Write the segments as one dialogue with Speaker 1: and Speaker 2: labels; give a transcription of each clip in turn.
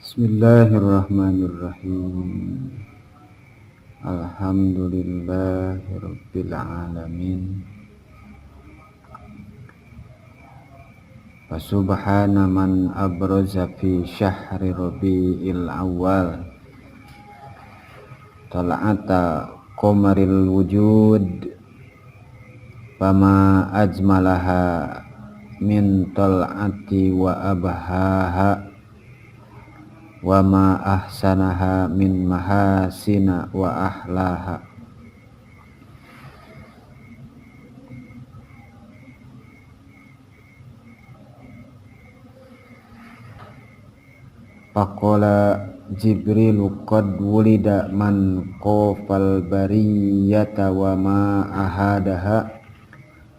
Speaker 1: Bismillahirrahmanirrahim. Alhamdulillahirabbil alamin. Wa subhana man abraza fi syahri rabi'il awal tal'ata qamaril wujud fama ajmalaha min tal'ati wa abhaha wa ma ahsanaha min mahasina wa ahlaha. Faqala Jibrilu qad wulida man qafal bariyata wa ma ahadaha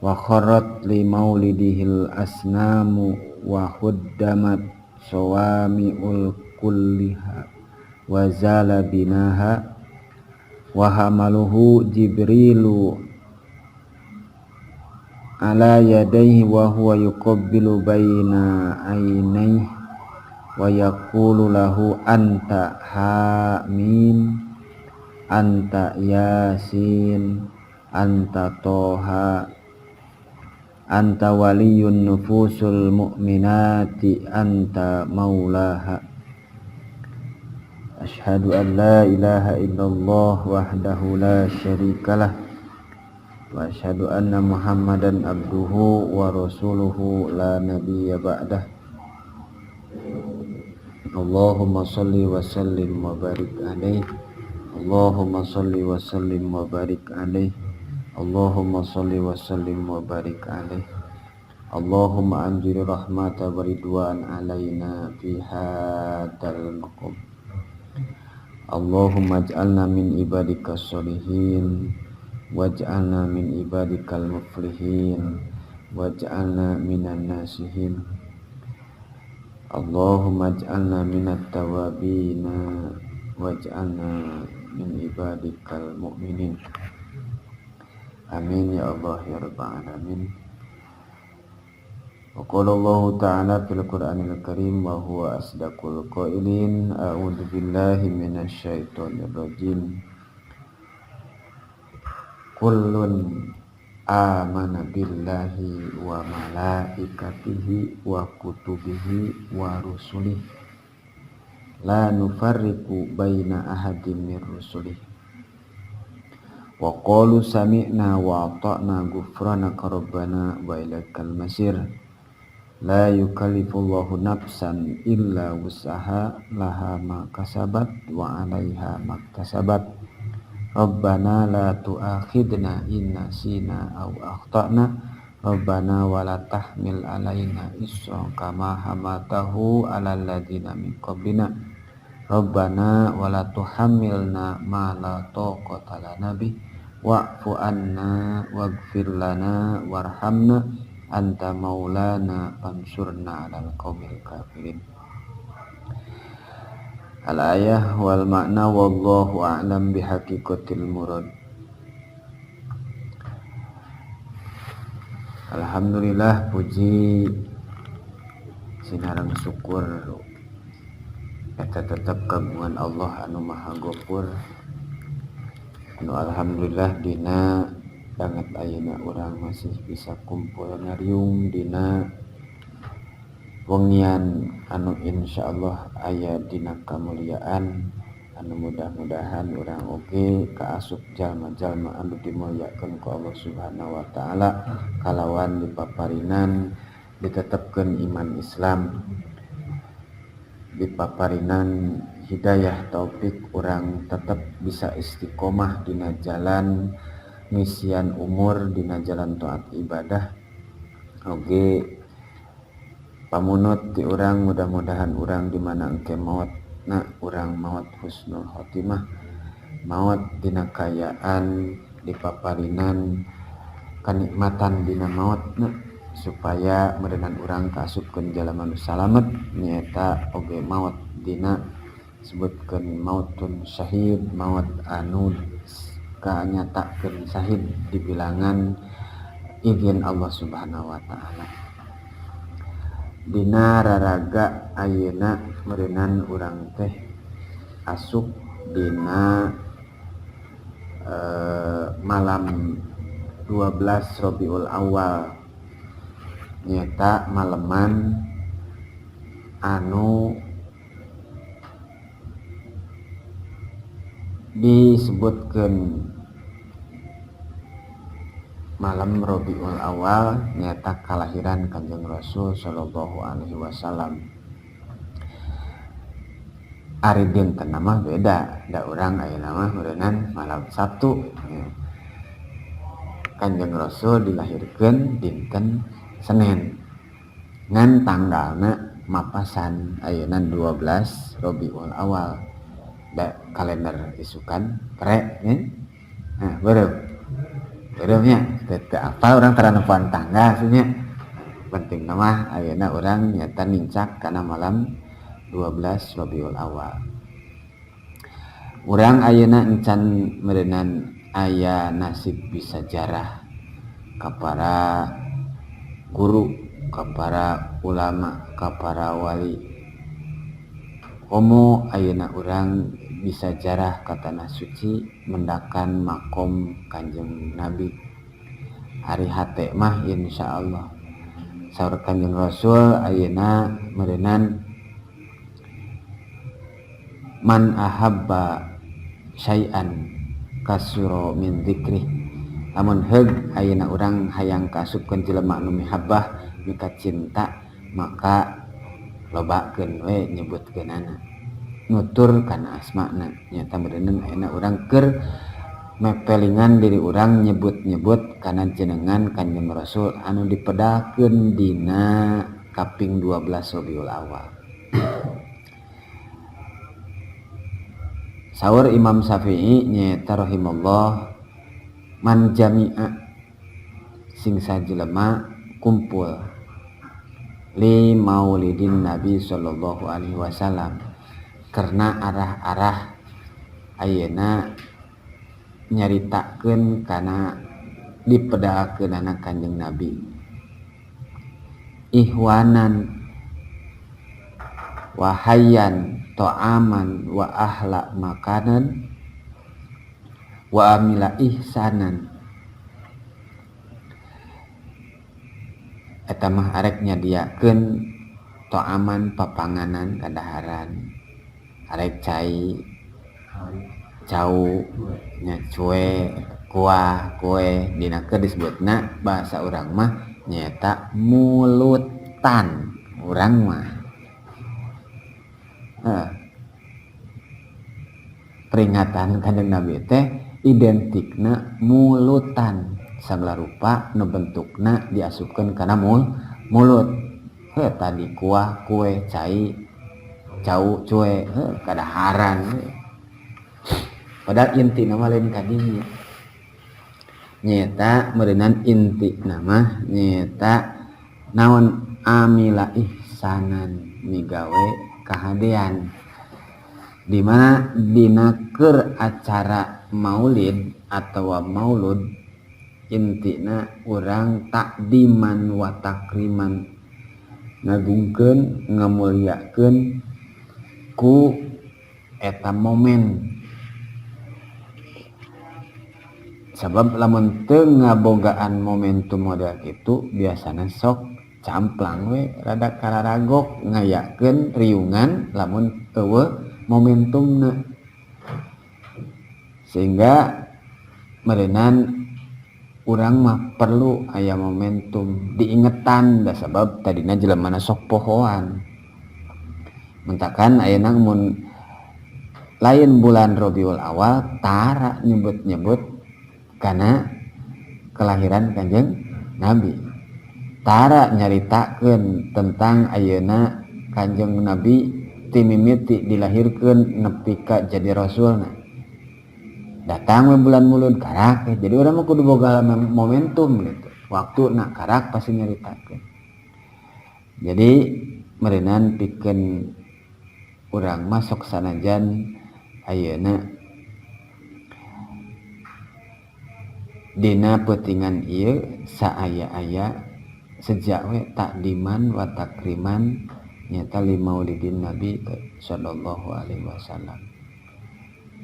Speaker 1: wa kharrat li maulidihil asnamu wa huddamat sawami'ul kulliha wa zala binaha wa hamaluhu Jibrilu ala yadayhi wa huwa yuqabbilu baina aynayhi wa yaqulu lahu anta hamim anta yasin anta toha anta waliyun nufusul mu'minati anta maulaha. Asyhadu an la ilaha illallah wahdahu la syarikalah wa asyhadu anna Muhammadan abduhu wa rasuluhu la nabiyya ba'dah. Allahumma salli wa sallim wa barik alaihi. Allahumma salli wa sallim wa barik alaihi. Allahumma salli wa sallim wa barik alaihi. Allahumma anzil rahmata wa ridwan alaina fi hadzal maqam. Allahumma ij'alna min ibadika sholihin waj'alna min ibadikal muflihin waj'alna minan nasihin. Allahumma ij'alna minat tawabina waj'alna min ibadikal mu'minin. Amin ya Allah ya rabbal alamin. Wa qala Allahu ta'ala fil Qur'anil Karim wa huwa asdaqul qailin. A'udzu billahi minasyaitonir rajim. Kullun amana billahi wa malaikatihi wa kutubihi wa rusulihi la nufarriqu baina ahadin mir rusulihi. Wa qalu sami'na wa ata'na ghufranaka rabbana wa ilaikal masir. La yukallifullahu nafsan illa wus'aha laha ma kasabat wa 'alaiha maktasabat. Rabbana la tu'akhidna in nasina aw akhtana. Rabbana wa la tahmil 'alaina isran kama hamaltahu 'alal ladzina min qablina. Rabbana wa la tuhammilna ma la taqata lana bih wa'fu anna waghfir lana warhamna anta maulana fansurna 'alal qaumil kafirin. Al-ayah wal makna wallahu a'lam bihaqiqatil murad. Alhamdulillah, puji sinareng syukur eta tetep kagungan Allah anu Maha Ghafur. Anu alhamdulillah dina banget ayeuna urang masih bisa kumpul ngariung dina wengian anu insyaallah aya dina kamuliaan anu mudah-mudahan urang oge kaasup jalma-jalma anu dimuliakeun ku Allah Subhanahu wa taala kalawan dipaparinan ditetepkeun iman Islam, dipaparinan hidayah taufik urang tetep bisa istiqomah dina jalan ngisian umur dina jalan taat ibadah. Oge pamunut ti urang mudah-mudahan urang di mana engke maot na urang maot husnul khotimah, maot dina kayaan dipaparinan kanikmatan dina maot na supaya meureunan urang kaasupkeun jalma nu salamet nyaeta oge maot dina sebutkeun mautun syahid, maot anu kanyatakeun syahid di bilangan izin Allah Subhanahu wa taala. Dina raraga ayeuna meureunan urang teh asup dina malam 12 Rabiul Awal, nyaeta maleman anu disebutkeun malam Rabiul Awal, nyaeta kalahiran Kanjeng Rasul sallallahu alaihi wasallam. Ari dinten mah beda, da urang ayeuna mah meureunan malam Sabtu. Kanjeng Rasul dilahirkeun dinten Senin, ngan tanggalna mapasan ayeuna 12 Rabiul Awal. Da kalender isukan pre nya. Nah, beureum. Beureum nya, teu apal urang tara nempoan tanggal nya. Penting mah ayeuna urang nyata nincak kana malam 12 Rabiul Awal. Urang ayeuna encan meureunan aya nasib bisa jarah ka para guru, ka para ulama, ka para wali. Komo ayeuna urang bisa jarah ka tanah suci mendakan makom Kanjeng Nabi. Ari hate mah insyaallah. Saur Kanjeng Rasul ayeuna meureunan man ahabba syai'an kasuro min dzikrih. Lamun heug ayeuna urang hayang kaasupkeun jelema anu mihabbah, mika cinta, maka lobakeun we nyebutkeunana, nutur kana asmana. Nyata meureunnan ayeuna urang keur mepelingan diri urang nyebut-nyebut kana jenengan Kanjeng Rasul anu dipedalkeun dina kaping 12 Rabiul Awal. Saur Imam Syafi'i nyaeta rahimallah, man jami'a sing sajelema kumpul li maulidin Nabi sallallahu alaihi wasallam, karena arah-arah ayeuna nyaritakeun kana dipedalkeunana Kanjeng Nabi, ihwanan wa hayyan ta'aman wa ahla makanan wa amila ihsanan. Eta mah arek nyadiakeun ta'aman papanganan kadaharan, arek cai cau nya cue kuah kue, dina keur disebutna bahasa urang mah nyaeta mulutan urang mah. Peringatan Kanjeng Nabi teh identikna mulutan, sagala rupa nu bentukna diasupkeun kana mulut. Heuh tadi kuah kue cai cau cue, heuh kadaharan. Padahal intina mah lain kadinya, nyaeta meureunan intina mah nyaeta naon, amila ihsanan, migawe kahadean. Di mana dina keur acara maulid atawa maulud intina urang takdiman wa takriman, ngagungkeun ngamuliakeun ku eta momen. Sabab lamun teu ngabogaan momentum model kitu biasana sok camplang we rada kararagok ngayakeun riungan lamun eueuh momentumna. Sehingga meureunan urang mah perlu aya momentum diingetan, da sabab tadina jelemana sok pohoan. Mentakan ayeuna mun lain bulan Rabiul Awal tara nyebut-nyebut kana kelahiran Kanjeng Nabi, tara nyaritakeun tentang ayeuna Kanjeng Nabi ti mimiti dilahirkeun nepi ka jadi rasulna. Datang we bulan mulud karak, jadi urang mah kudu boga momentum gitu. Waktu nak karak pasti nyaritakeun. Jadi meureunan pikeun urang masuk sanajan ayeuna dina peutingan ieu saaya-aya Sejak we takdiman wa takriman nyata li maulidin Nabi sallallahu alaihi wasallam.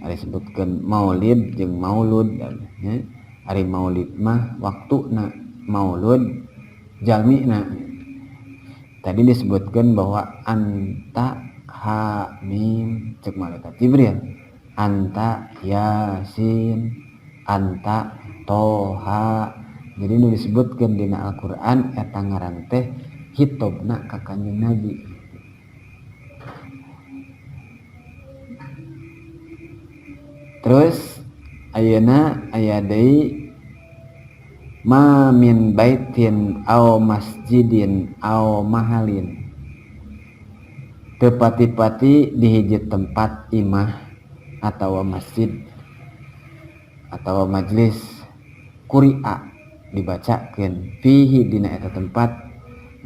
Speaker 1: Ari sebutkeun maulid jeung maulud nya. Ari maulid mah waktuna, maulud jalmina. Tadi disebutkan bahwa anta ha mim cek malaikat Jibril, anta yasin, anta toha. Jadi nu disebutkan dina Al-Qur'an eta ngaran teh hitobna ka Kanjeng Nabi. Terus ayeuna aya deui ma min baitin aw masjidin aw mahalin. Teu pati-pati di hiji tempat imah atawa masjid atawa majlis kuri'a dibacakeun fihi dina eta tempat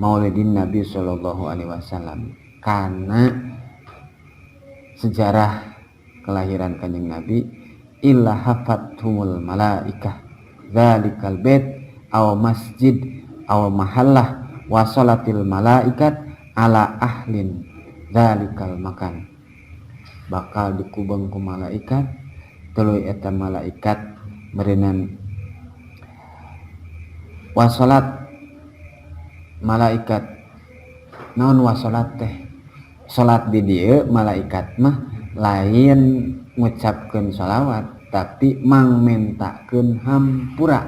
Speaker 1: maulidin Nabi sallallahu alaihi wasallam kana sejarah kelahiran Kanjeng Nabi illa hafathumul malaikah dzalikal bait aw masjid aw mahallah wa salatil malaikat ala ahlin dzalikal makan. Bakal dikubeng ku malaikat tuluy eta malaikat meureunan wasolat malaikat. Naon wasolat teh? Salat di dieu malaikat mah lain ngucapkeun sholawat tapi mangmentakeun hampura.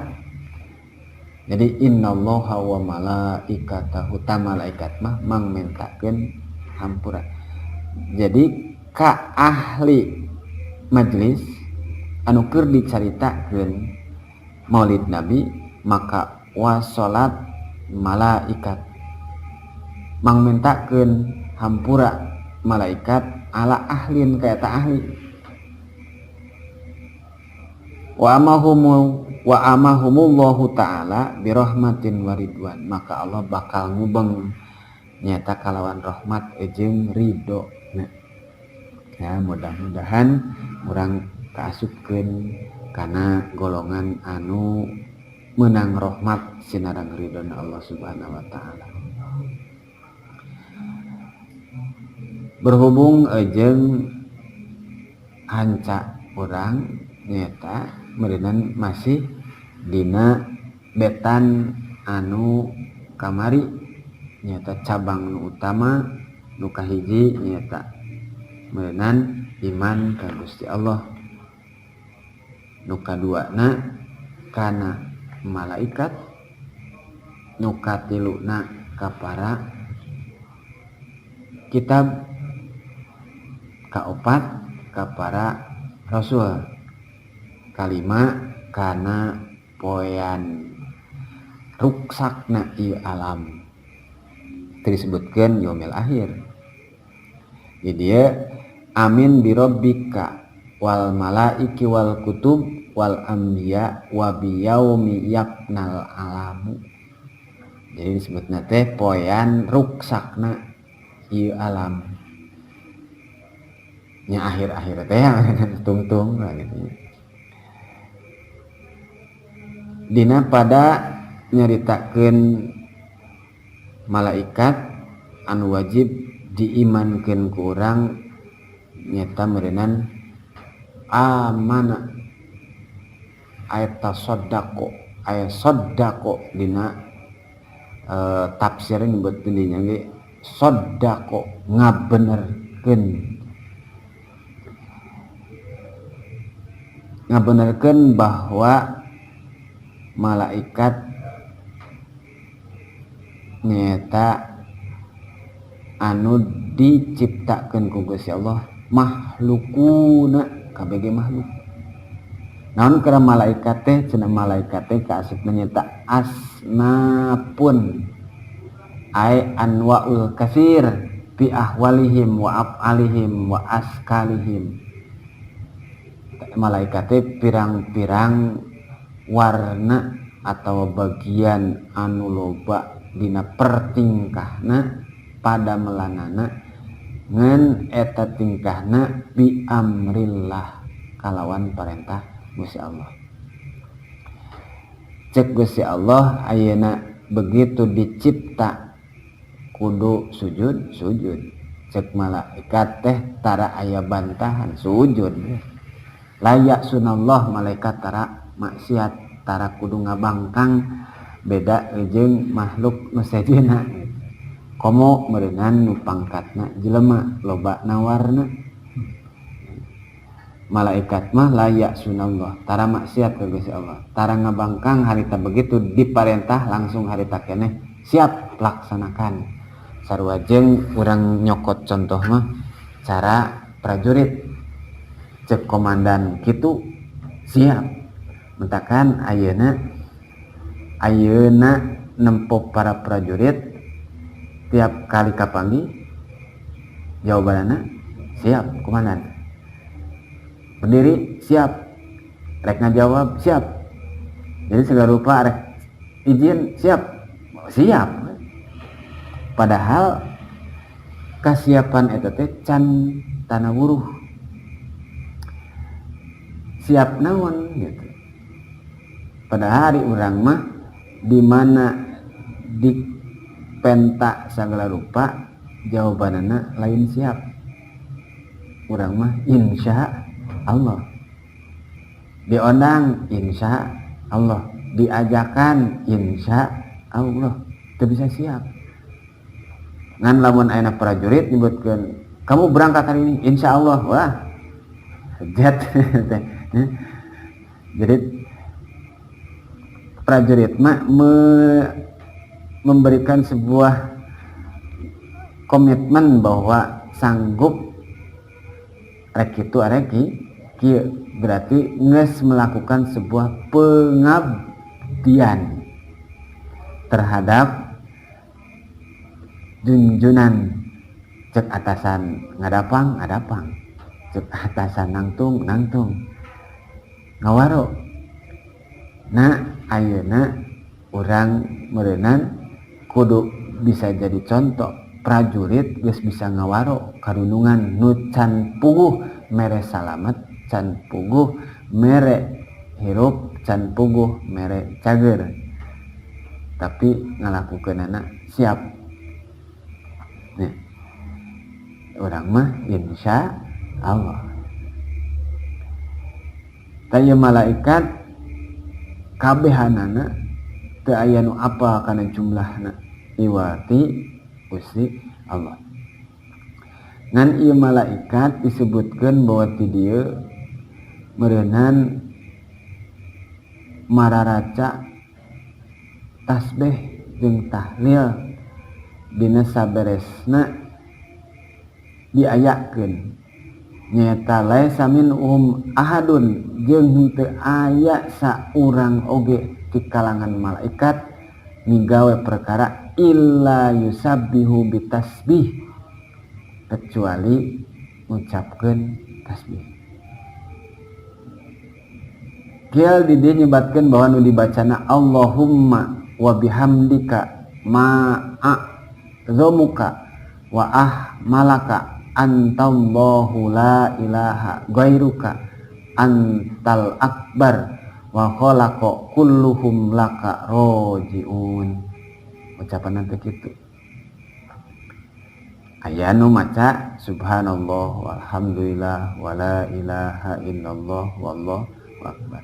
Speaker 1: Jadi innallaha wa malaikatahu, ta malaikat mah mangmentakeun hampura. Jadi ka ahli majelis anu keur dicaritakeun maulid Nabi maka wasolat malaikat mangmentakeun hampura malaikat ala ahlin ka eta ahli. Wa amahumu wa amahumullahu ta'ala birahmatin waridwan, maka Allah bakal ngubeng nyata kalawan rahmat jeung ridho. Nah, ya mudah-mudahan urang kaasupkeun kana golongan anu menang rahmat sinareng ridhona Allah Subhanahu wa taala. Berhubung jeung hanca urang nyata meureunan masih dina betan anu kamari nyata cabang nu utama nu kahiji nyata meureunan iman ka Gusti Allah, nu kaduana kana malaikat, nu katiluna ka para kitab, kaopat ka para rasul, kalima kana poean ruksakna ieu alam disebutkeun yaumil akhir. Jadi dia amin birabbika wal malaiki wal kutub wal anbiya wa biyaumi yafnal alamu. Jadi disebutna teh poean ruksakna ieu alam nya akhir-akhir teh tungtung lah gitu. Dina pada nyaritakeun malaikat anu wajib diimankeun ku urang nyata meureunan amana ayat tasaddaqo ayat saddaqo dina tafsirna nyebutkeun dinya ge saddaqo ngabenerkeun ngabenerkeun bahwa malaikat nyata anu diciptakeun ku Gusti Allah makhlukuna kabeh makhluk. Naon keur malaikat teh cenah malaikat teh kaasupna nyata asnapun ai anwaul katsir bi ahwalihim wa afalihim wa askalihim. Malaikat teh pirang-pirang warna atau bagian anu loba dina pertingkahna pada melanana ngan eta tingkahna bi amrillah kalawan parentah Gusti Allah. Cek Gusti Allah ayeuna Begitu dicipta kudu sujud, sujud. Cek malaikat teh tara aya bantahan, sujud. La ya'sunallah, malaikat tara maksiat, tara kudu ngabangkang, beda jeung makhluk nu sejenna. Komo meureunan nu pangkatna jelema loba nawarna. Malaikat mah la ya'sunallah, tara maksiat ka Gusti Allah, tara ngabangkang. Harita begitu diparentah langsung harita keneh siap laksanakan. Sarua jeung urang nyokot contoh mah cara prajurit, cek komandan kitu siap. Mentakan ayeuna ayeuna nempo para prajurit tiap kali kapanggih jawabanana siap komandan, berdiri siap, rek ngajawab siap, jadi segala rupa rek izin siap siap. Padahal kasiapan eta teh can tanawuruh siap naon gitu. Padahal hari urang mah di mana dipenta segala rupa jawabanana lain siap, urang mah insya Allah, diondang insya Allah, diajakan insya Allah, teu bisa siap. Ngan lamun ayeuna prajurit nyebutkeun kamu berangkat hari ini insya Allah, wah jet. Jadi prajurit mah memberikan sebuah komitmen bahwa sanggup rek kitu rek kieu, berarti geus melakukan sebuah pengabdian terhadap junjunan. Cek atasan ngadapang ngadapang, cek atasan nangtung nangtung, ngawaro. Nah, ayeuna urang meureunan kudu bisa jadi contoh prajurit geus bisa ngawaro karunungan nu can puguh mere salamet, can puguh mere hirup, can puguh mere cager, tapi ngalakukeunana siap. Nih, urang mah insya Allah. Taya malaikat kabehanana teu aya nu apal kana jumlahna iwati Gusti Allah. Ngan ieu malaikat disebutkeun bahwa ti dieu meureunan mararaca tasbih jeung tahlil dina saberesna diayakeun, nyaeta laisa minhum ahadun, jeung henteu aya saurang oge di kalangan malaikat migawe perkara illa yusabbihu bitasbih, kecuali ngucapkeun tasbih. Kiel di dieu nyebatkeun bahwa nu dibacana Allahumma wa bihamdika ma'a'dhamuka wa ahmalaka antallahu la ilaha ghairuka antal akbar wa khalaqa kulluhum laka rojiun. Ucapan nanti kitu. Aya nu maca subhanallah walhamdulillah wala ilaha illallah wallahu akbar.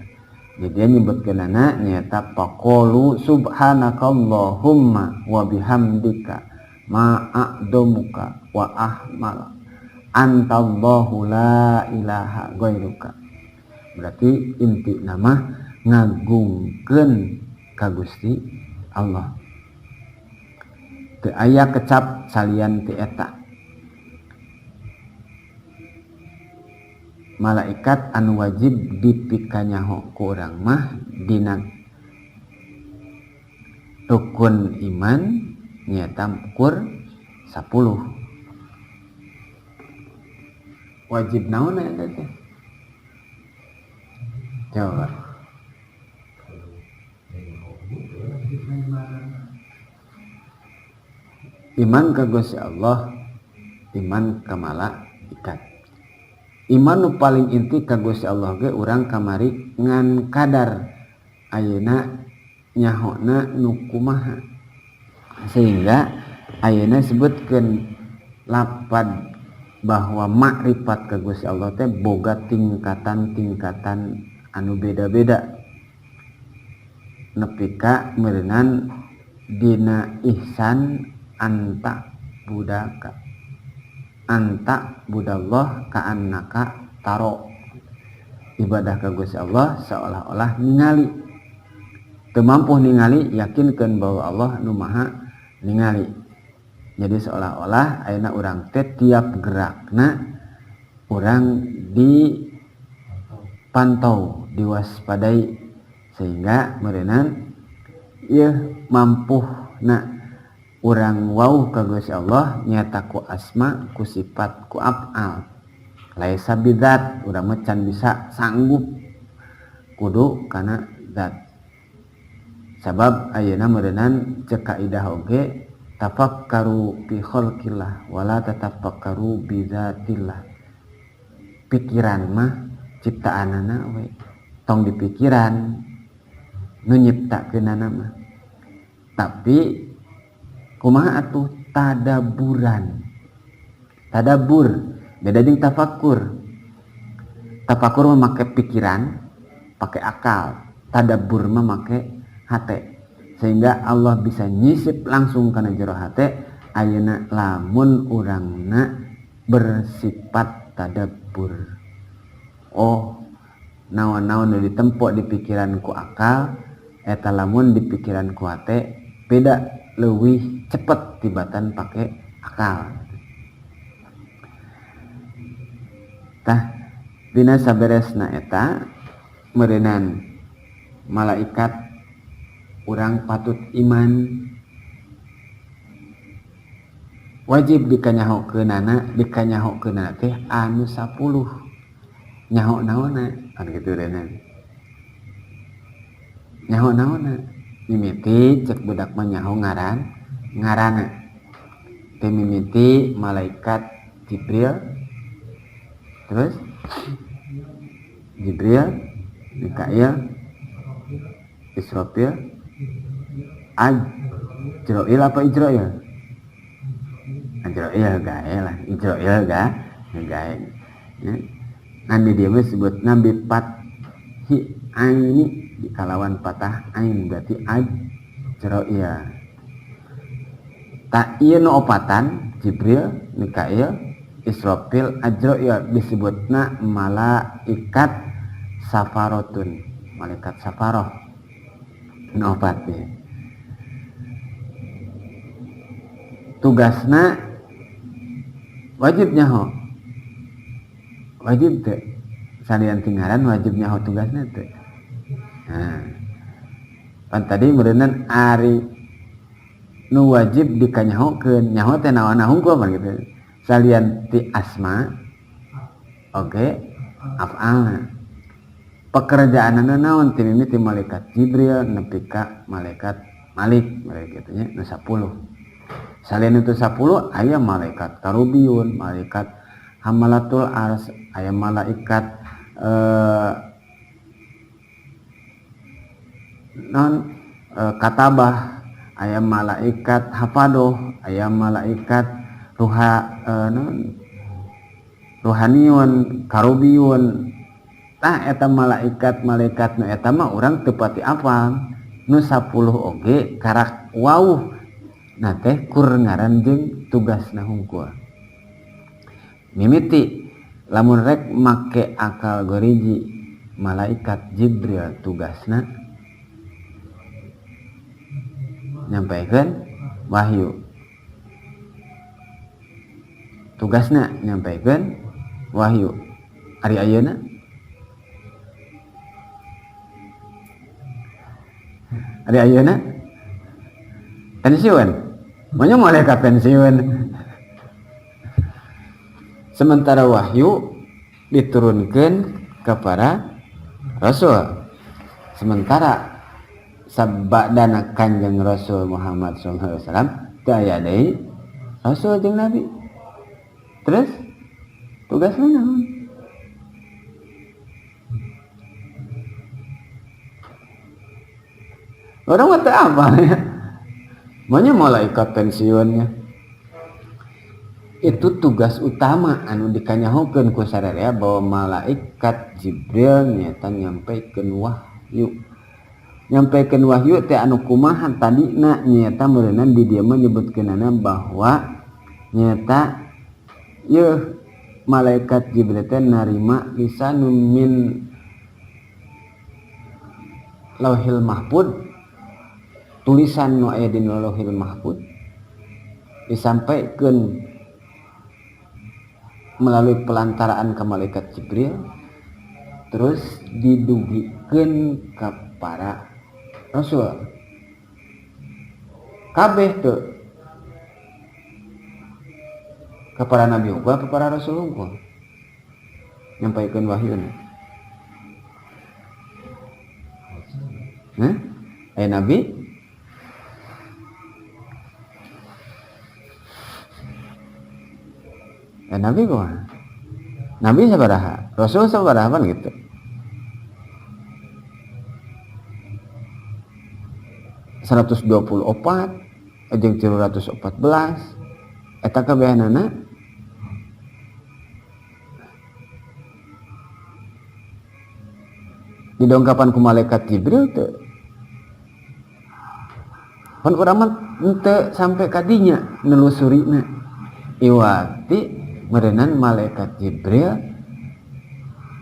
Speaker 1: Jadi dia nyebutkeunana nyaeta faqulu subhanakallahumma wa bihamdika ma'a'dhamuka wa ahmal antallahu la ilaha ghairuka. Berarti inti nama ngagungkeun ka Gusti Allah. Teu aya kecap salian ti eta. Malaikat anu wajib dipikanyaho ku urang mah dina rukun iman nyaeta ukur 10. Wajib naon eta teh? Coba. Iman ka Gusti Allah, iman ka malaikat. Iman nu paling inti ka Gusti Allah ge urang kamari ngan kadar ayeuna nyahona nu kumaha sehingga ayeuna sebutkeun lapad bahwa makrifat ka Gusti Allah teh boga tingkatan-tingkatan anu beda-beda nepi ka meureunan dina ihsan anta budaka anta budallah ka'annaka taro ibadah ka Gusti Allah seolah-olah ningali teu mampu ningali yakinkeun bahwa Allah nu maha ningali. Jadi seolah-olah ayeuna urang teh tiap gerakna urang dipantau, diwaspadai sehingga meureunan ieu mampuhna urang wauh ka Gusti Allah nyata ku asma, ku sifat, ku af'al. Laisa bidzat, urang mah can bisa sanggup kudu kana zat. Sabab ayeuna meureunan ceuk kaidah oge tafakkaru fi khalqillah wala tatafakkaru bi dzatillah. Pikiran mah ciptaanana we, tong dipikiran nu nyiptakeunana mah. Tapi kumaha atuh tadaburan. Tadabur beda jeung tafakur. Tafakur mah make pikiran, pakai akal. Tadabbur mah make hate. Sehingga Allah bisa nyisip langsung kana jero hate ayeuna lamun urangna bersifat tadabbur. Oh, naon-naon nu ditempo di pikiran ku akal eta lamun di pikiran ku hate beda leuwih cepet tibatan pake akal. Tah dina saberesna eta meureunan malaikat urang patut iman wajib dikanyahokeunana, dikanyahokeunana teh anu 10 nyaho naonna kan kitu reuna nyaho naonna mimiti cek budak mah nyaho ngaran ngaranna teh mimiti malaikat Jibril terus Jibril, Mikail, Israfil, Ajroil apa Ijroil? Ajroil gae lah, Ijroil gae. Ya. Nabi dia mah sebut nabi fathi aini di kalawan patah ain berarti Ajroil. Tak ieu nu opatan Jibril, Mikail, Israfil, Ajroil disebutna malaikat safarotun, malaikat safaroh. Nu opat ieu. Tugasna wajib nyaho, wajib teh salian tinggalan wajib nyaho tugasna teh. Nah, pan tadi meureunan ari nu wajib dikanyahokeun nyaho teh naonna hungkul pan gitu. Salian ti asma oge af'alna pekerjaanna naon ti mimiti malaikat Jibril nepi ka malaikat Malik mereka gitu nya nu 10. Salian itu 10 aya malaikat Karubiyun, malaikat Hamalatul Ars, aya malaikat non Katabah, aya malaikat Hafadoh, aya malaikat ruha non Ruhaniun, Karubiyun. Tah eta malaikat-malaikat nu eta mah urang teu pati apal. Nu 10 oge karak wauh. Nah teh kur ngaran jeung tugasna hungkul. Mimiti lamun rek make akal goriji malaikat Jibril tugasna nyampaikeun wahyu. Tugasna nyampaikeun wahyu. Ari ayeuna ari ayeuna pensiun. Maunya malaikat pensiun. Sementara wahyu diturunkan kepada Rasul. Sementara sabadana Kanjeng Rasul Muhammad sallallahu alaihi wasallam teu aya deui Rasul jeung Nabi. Terus tugasna naon? Orang mah teu apal ya. Maunya malaikat pensiunnya. Itu tugas utama anu dikanyahokeun ku sararea bahwa malaikat Jibril nyata nyampaikeun wahyu. Nyampaikeun wahyu teh anu kumaha tadina nyata meureunnan di dieu mah nyebutkeunana bahwa nyata yeuh malaikat Jibril teh narima lisanun min Lauhil Mahfud, tulisan nu aya di Lauhil Mahfud disampaikan melalui pelantaraan ke malaikat Jibril, terus didugikeun ka para rasul. Kabeh teu ka para nabi unggul, ka para rasul unggul nyampaikeun wahyuna. Hah? Aya nabi? Nabi kumaha? Nabi sabaraha? Rasul sabaraha pan gitu. 124 jeung 314 eta kabehanana didongkapan ku malaikat Jibril teu. Pan urang mah teu sampai kadinya nelusurina. Iwati meureunan malaikat Jibril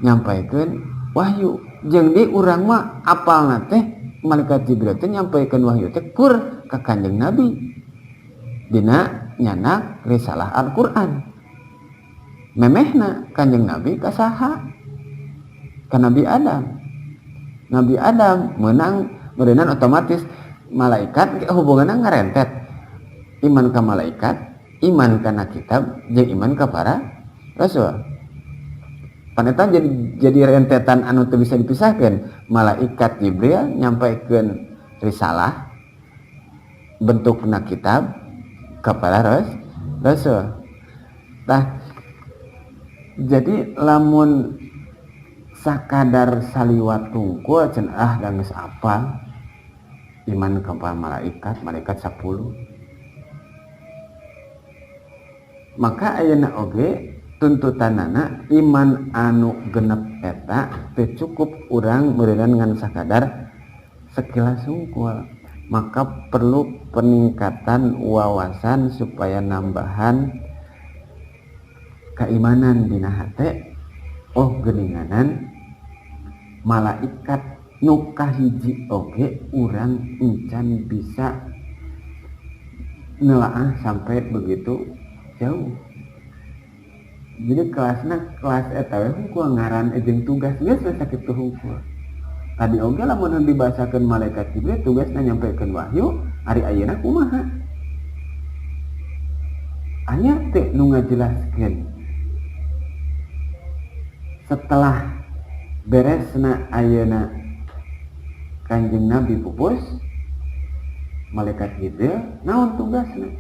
Speaker 1: nyampaikeun wahyu. Jeung di urang mah apalna teh malaikat Jibril teh nyampaikeun wahyu teh kur ka Kanjeng Nabi dina nyanak risalah Al-Qur'an. Memehna Kanjeng Nabi ka saha? Ka Nabi Adam. Nabi Adam menang meureunan otomatis malaikat hubunganna ngarentet. Iman ka malaikat, iman kana kitab, jeung iman ka para rasul. Paneta jadi rentetan anu teu bisa dipisahkeun. Malaikat Jibril nyampaikeun risalah bentukna kitab ka para rasul. Tah, jadi lamun sakadar saliwat tungkul cenah ah da geus apal iman ka para malaikat, malaikat 10. Maka ayeuna oge tuntutanana iman anu genep eta teu cukup urang meureunnan ngan sakadar sekilas hungkul. Maka perlu peningkatan wawasan supaya nambahan keimanan dina hate. Oh geuninganan malaikat nu kahiji oge urang encan bisa nelaah sampai begitu jauh. Jadi kelasna kelas eta we hungkul ngaran jeung tugas geus we sakitu hungkul. Tadi oge lamun dibahasakeun malaikat Jibril tugasna nyampaikeun wahyu, ari ayeuna kumaha? Aya teh nu ngajelaskeun. Setelah beresna ayeuna Kanjeng Nabi pupus, malaikat Jibril naon tugasna?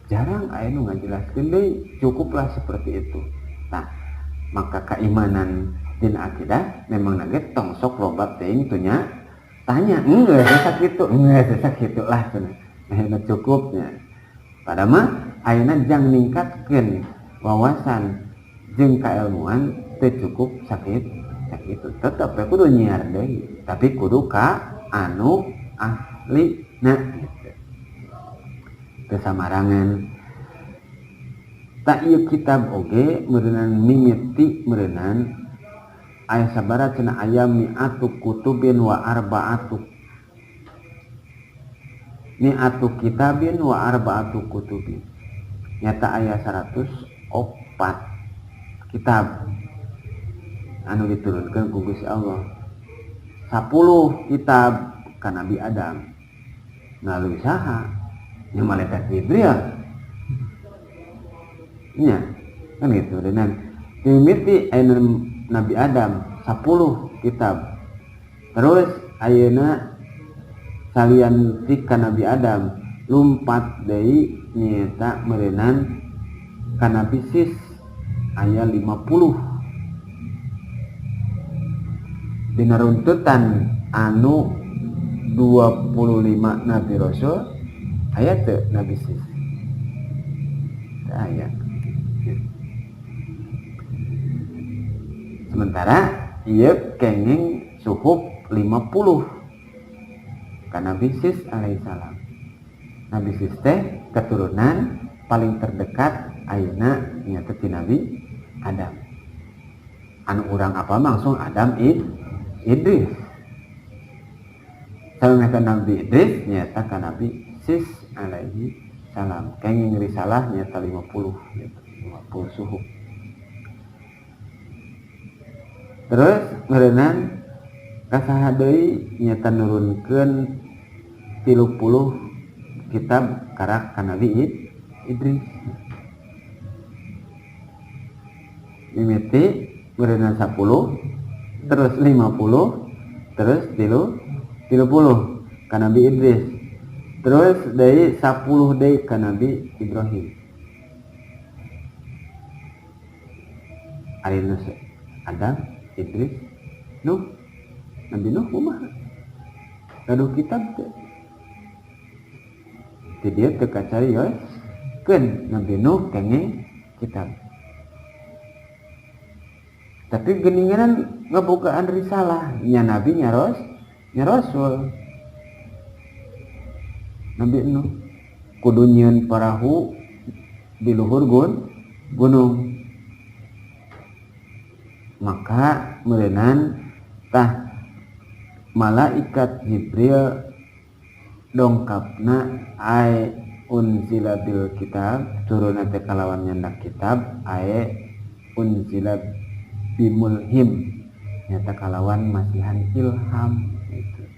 Speaker 1: Jarang aya nu ngajelaskeun deui, cukuplah seperti itu. Nah, maka keimanan dina akidah memang nage tong sok loba teuing teu nya tanya, geus sakitu, geus sakitu lah cenah. Nah, cukupnya. Padahal mah ayeuna jang ningkatkeun wawasan jeung kailmuan teu cukup sakit sakitu. Tetep we kudu nyiar deui, tapi kudu ka anu ahli na gitu. Kesamarangan tak ieu kitab oge meureunnan mimiti meureunnan aya sabaraha cenah aya mi'atu kutubin wa arba'atu mi'atu kitabin wa arba'atu kutubin. Nyata aya 104 kitab anu diturunkeun ku Gusti Allah. 10 kitab ka Nabi Adam melalui saha? Nya malaikat Jibril. Nya kan gitu. Dan mimiti ayeuna Nabi Adam 10 kitab. Terus ayeuna salian ti ka Nabi Adam lumpat deui nyaeta meureunan ka Nabi Sis aya 50. Dina runtutan anu 25 nabi rasul aya teu Nabi Sis? Teu aya. Sementara ieu kenging suhuf 50 ka Nabi Sis alaihissalam. Nabi Sis teh keturunan paling terdekat ayeuna nyaeta ti Nabi Adam. Anu urang apa langsung Adam Idris. Samemeh Nabi Idris nyaeta ka Nabi Sis alaihi salam. Kenging risalah nyaeta 50 gitu, 50 suhuf. Terus meureunan kasaha deui nyaeta nurunkeun 30 kitab karak ka Nabi Idris. Mimiti meureunan 10, terus 50, terus 30 ka Nabi Idris. Terus deui 10 deui ka Nabi Ibrahim. Ari nu Adam, Idris, Nuh. Nabi Nuh kumaha? Gaduh kitab teh. Ti dieu teu kacarioskeun Nabi Nuh kenging kitab. Tapi geuningan ngabogaan risalah nya nabi nya rasul. Nabi Nuh kudu nyieun parahu di luhur gunung. Maka meureunan tah malaikat Jibril dongkapna ae unzila bil kitab, turunna teh kalawan nyandak kitab, ae unzila bimulhim nyata kalawan masihan ilham gitu,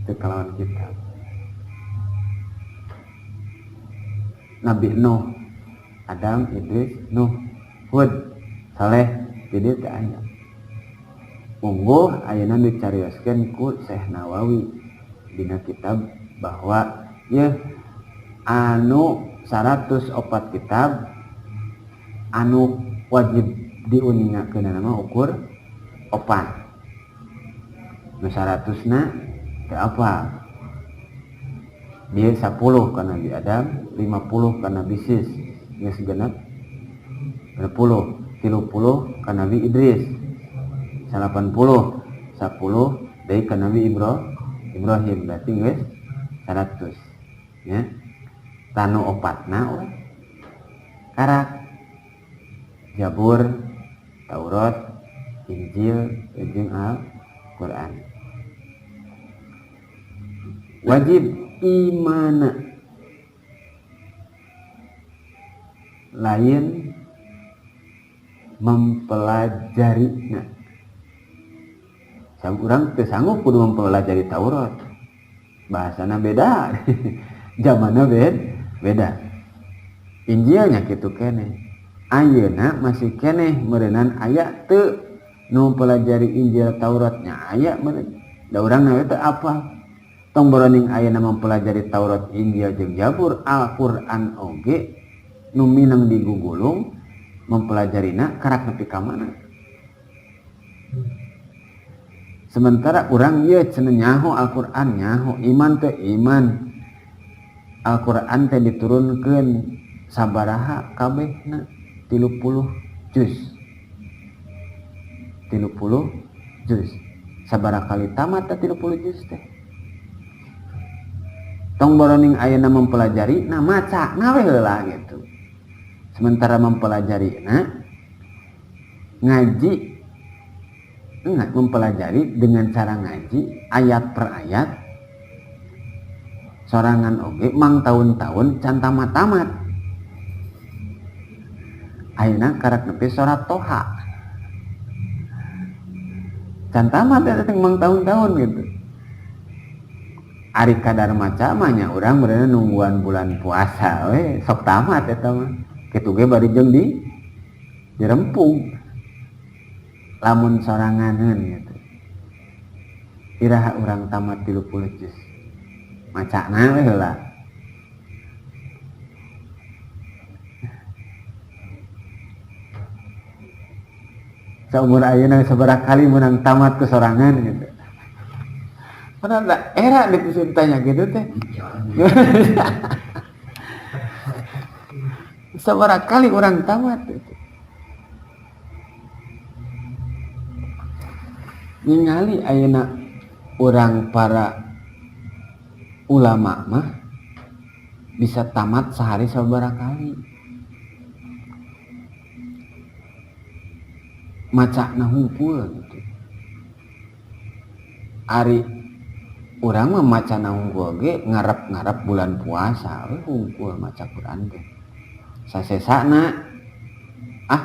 Speaker 1: teu kalawan kitab. Nabi Nuh, Adam, Idris, Nuh, Hud, Saleh, jadi teu aya. Mungguh ayeuna dicarioskeun ku Syekh Nawawi dina kitab bahwa yeuh anu 104 kitab anu wajib diuningakeun mah ukur 4. Nu 100-na teu apal. Dia 10 ka Nabi Adam, 50 ka Nabi Sis, geus genep 60, 30 ka Nabi Idris, 80, 10 deui ka Nabi Ibrahim, berarti geus 100 nya. Tanu opatna we karak Jabur, Taurat, Injil, jeung Al-Qur'an. Wajib imana lain mempelajarinya. Sam urang teu sanggup kudu mempelajari Taurat. Bahasana beda. Zamanna beda. Injilnya kitu keneh. Ayeuna masih keneh meureunan aya teu nu mempelajari Injil Tauratnya aya meureun. Da urang na teu apa. Tong boroning ayeuna mempelajari Taurat, Injil jeung Jabur, Al-Qur'an oge nu minang digugulung mempelajarina karak nepi ka mana. Sementara urang ieu cenah nyaho Al-Qur'an, nyaho iman teh iman. Al-Qur'an teh diturunkeun sabaraha kabehna? 30 juz. 30 juz. Sabaraha kali tamat teh 30 juz teh? Tong boroning ayeuna mempelajari na maca na we heula gitu. Sementara mempelajari na ngaji enggak mempelajari dengan cara ngaji ayat per ayat sorangan oge mang tahun-tahun can tamat-tamat. Ayeuna karak nepi surat Toha can tamat eta teh mang tahun-tahun gitu. Ari kadar maca mah nya urang beureunan nungguan bulan puasa we sok tamat eta mah. Kitu ge bari jeung dirempung. Lamun soranganeun gitu. Iraha urang tamat 30 juz. Macana we heula. Saumur ayeuna sabaraha kali meunang tamat ku sorangan gitu. Karena ada era ditanya gitu teh. Sabaraha kali orang tamat itu. Ningali ayeuna orang para ulama mah bisa tamat sehari sabaraha kali. Macana hungkul gitu. Ari urang mah macana hungkul ge ngarep-ngarep bulan puasa we hungkul maca Quran teh. Sasesana ah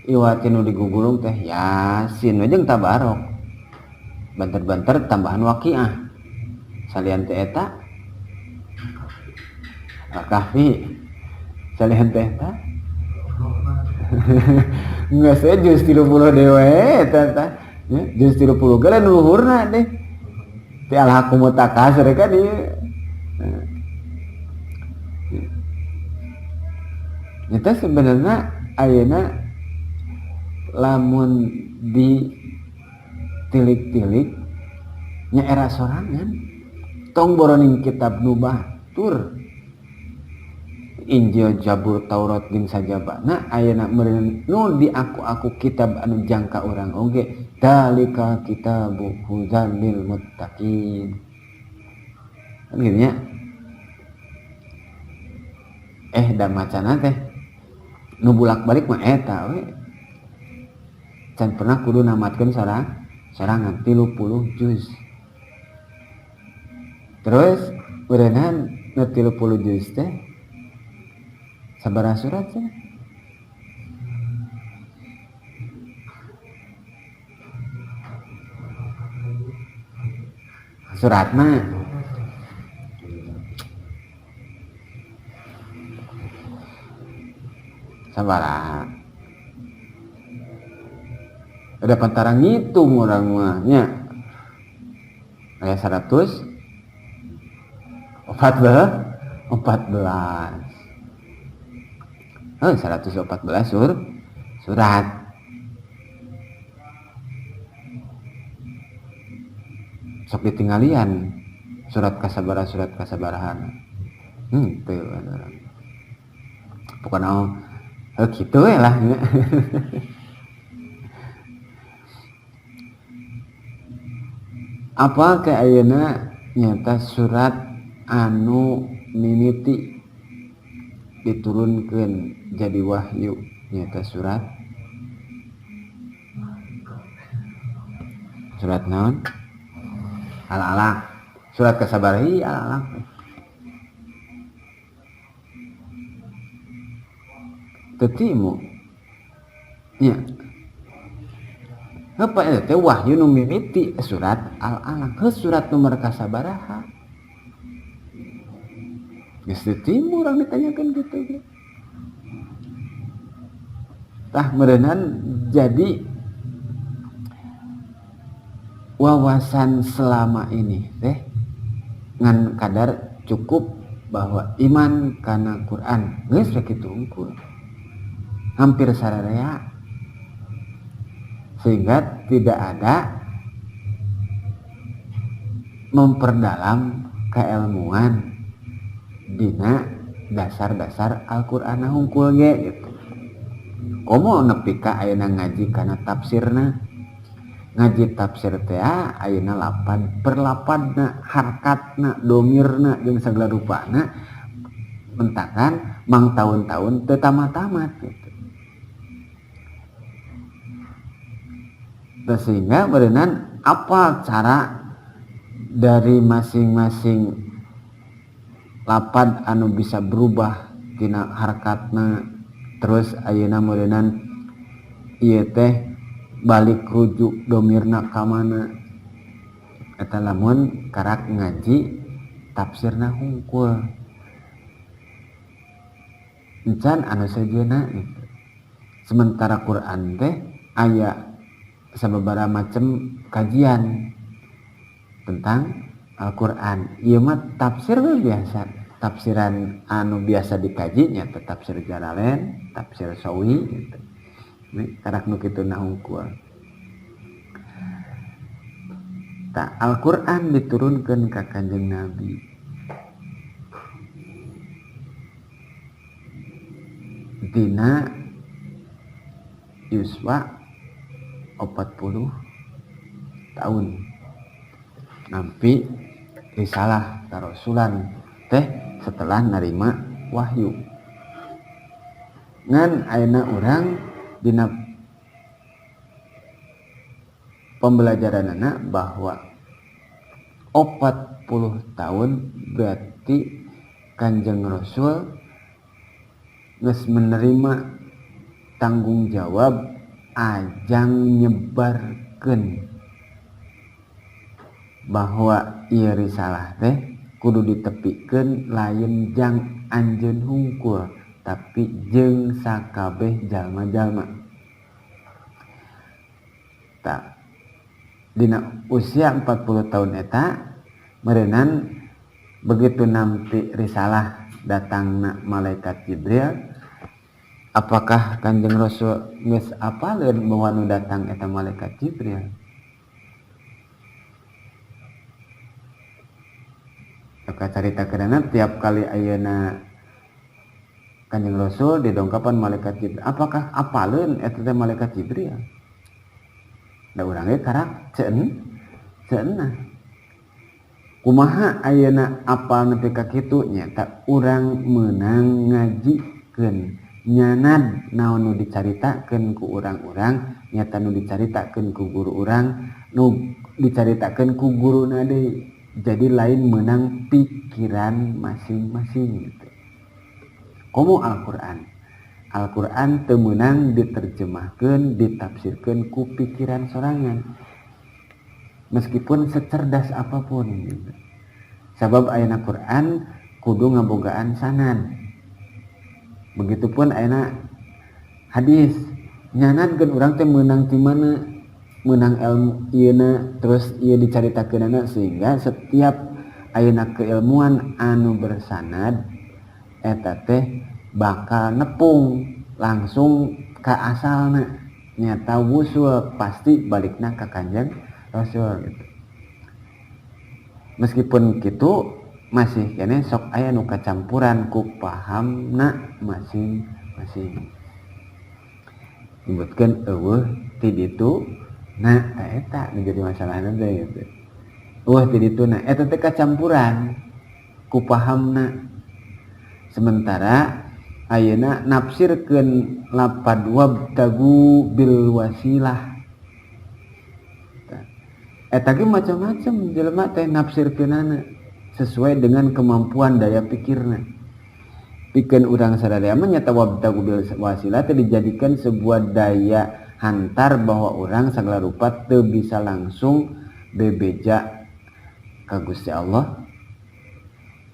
Speaker 1: iwati nu digugulung teh Yasin we jeung Tabarok. Banter-banter tambahan Waqiah. Salian teh eta Al-Kahfi. Salian teh eta nggak saya juz 30 dewe eta teh. Ya, juz 30 ge lain luhurna deh. Teh alhaqumut takasur kan ieu. Itu sebenarnya ayeuna lamun ditilik-tilik nya era sorangan tong boroning kitab nu batur Injil, Zabur, Taurat jeung sajabana ayeuna meureun nu diaku-aku kitab anu jangka urang oge dalika kitabu hudan lil muttaqin kan gitu nya. Da macana teh nu bolak-balik mah eta we can pernah kudu namatkeun sorangan 30 juz. Terus berenang nu 30 juz teh sabaraha surat cenah? Surat mah sabaraha? Ada pantara ngitung orang mah nya. Aya 114. 114 surat. Sok ditinggalian surat kasabara surat kasabarahan. Teu orang. Pokona kitu we lah nya. Apa ke ayeuna nyata surat anu mimiti diturunkeun jadi wahyu nyata surat surat naon? Al-Alaq. Surat kasabarahi Al-Alaq. Tetimu nya. Apa eta teh wahyu nu mimiti surat Al-Alaq. Heuh surat nomor kasabaraha? Geus tetimu urang ditanyakeun kitu ge. Tah meureunnan jadi wawasan selama ini teh ngan kadar cukup bahwa iman kana Quran geus we kitu unggul. Hampir sararea. Sehingga tidak ada memperdalam keilmuan dina dasar-dasar Al-Qur'an hungkul ge gitu. Komo nepi ka ayeuna ngaji kana tafsirna. Ngaji tafsir teh ayeuna lapad per lapadna, harkatna, domirna jeung sagala rupana mentakan mang taun-taun teu tamat-tamat gitu. Sehingga berenang apa cara dari masing-masing lapad anu bisa berubah tina harkatna, terus ayeuna meureunnan ieu teh balik rujuk domirna ka mana eta lamun karak ngaji tafsirna hungkul encan anu sejeuna gitu. Sementara Quran teh aya sababaraha macam kajian tentang Al-Quran. Ieu mah tafsir we biasa, tafsiran anu biasa dikaji nya teh tafsir Jalalain, tafsir Sawi gitu. Ini karak nu kitu na hungkul. Tah, Al-Qur'an diturunkan ka Kanjeng Nabi dina yuswa 40 tahun, nampi risalah karasulan teh setelah nerima wahyu. Ngan ayeuna urang dina pembelajaranana bahwa 40 tahun berarti Kanjeng Rasul geus menerima tanggung jawab ajang nyebarkeun bahwa ieu risalah teh kudu ditepikeun lain jang anjeun hungkul, tapi jeung sakabeh jalma-jalma. Tah, dina usia 40 tahun eta meureunan begitu nampi risalah datangna malaikat Jibril, apakah Kanjeng Rasul geus apaleun bahwa nu datang eta malaikat Jibril? Maka carita kerana tiap kali ayeuna Kanjeng Rasul didongkapan malaikat Jibril, apakah apaleun eta teh malaikat Jibril? Da urang ge karak ceunah. Kumaha ayeuna apal nepi ka kitu? Nyata urang meunang ngajikeun nyanad naon nu dicaritakeun ku urang-urang, nyata nu dicaritakeun ku guru urang, nu dicaritakeun ku guruna deui. Jadi lain menang pikiran masing-masing gitu. Komo Al-Qur'an. Al-Qur'an teu meunang diterjemahkeun, ditafsirkeun ku pikiran sorangan. Meskipun secerdas apapun gitu. Sabab ayeuna Qur'an kudu ngabogaan sanad. Begitupun ayeuna hadis, nyanadkeun urang teh meunang ti mana? Meunang ilmu ieuna terus ieu dicaritakeunana, sehingga setiap ayeuna keilmuan anu bersanad eta teh bakal nepung langsung ka asalna, nyata wusul pasti balikna ka Kanjeng Rasul gitu. Meskipun kitu masih keneh sok aya nu kacampuran ku pahamna masing-masing. Nyebutkeun eueuh ti ditu nah eta nu jadi masalahna teh gitu. Eueuh ti ditu nah eta teh kacampuran ku pahamna. Sementara ayeuna nafsirkeun lapad wabtagu bil wasilah. Eta ge macam-macam jelema teh nafsirkeunana sesuai dengan kemampuan daya pikirna. Pikeun urang sadaya mah nyata wabtagu bil wasilah teh dijadikan sebuah daya hantar bahwa orang sagala rupa teu bisa langsung bebeja ka Gusti Allah.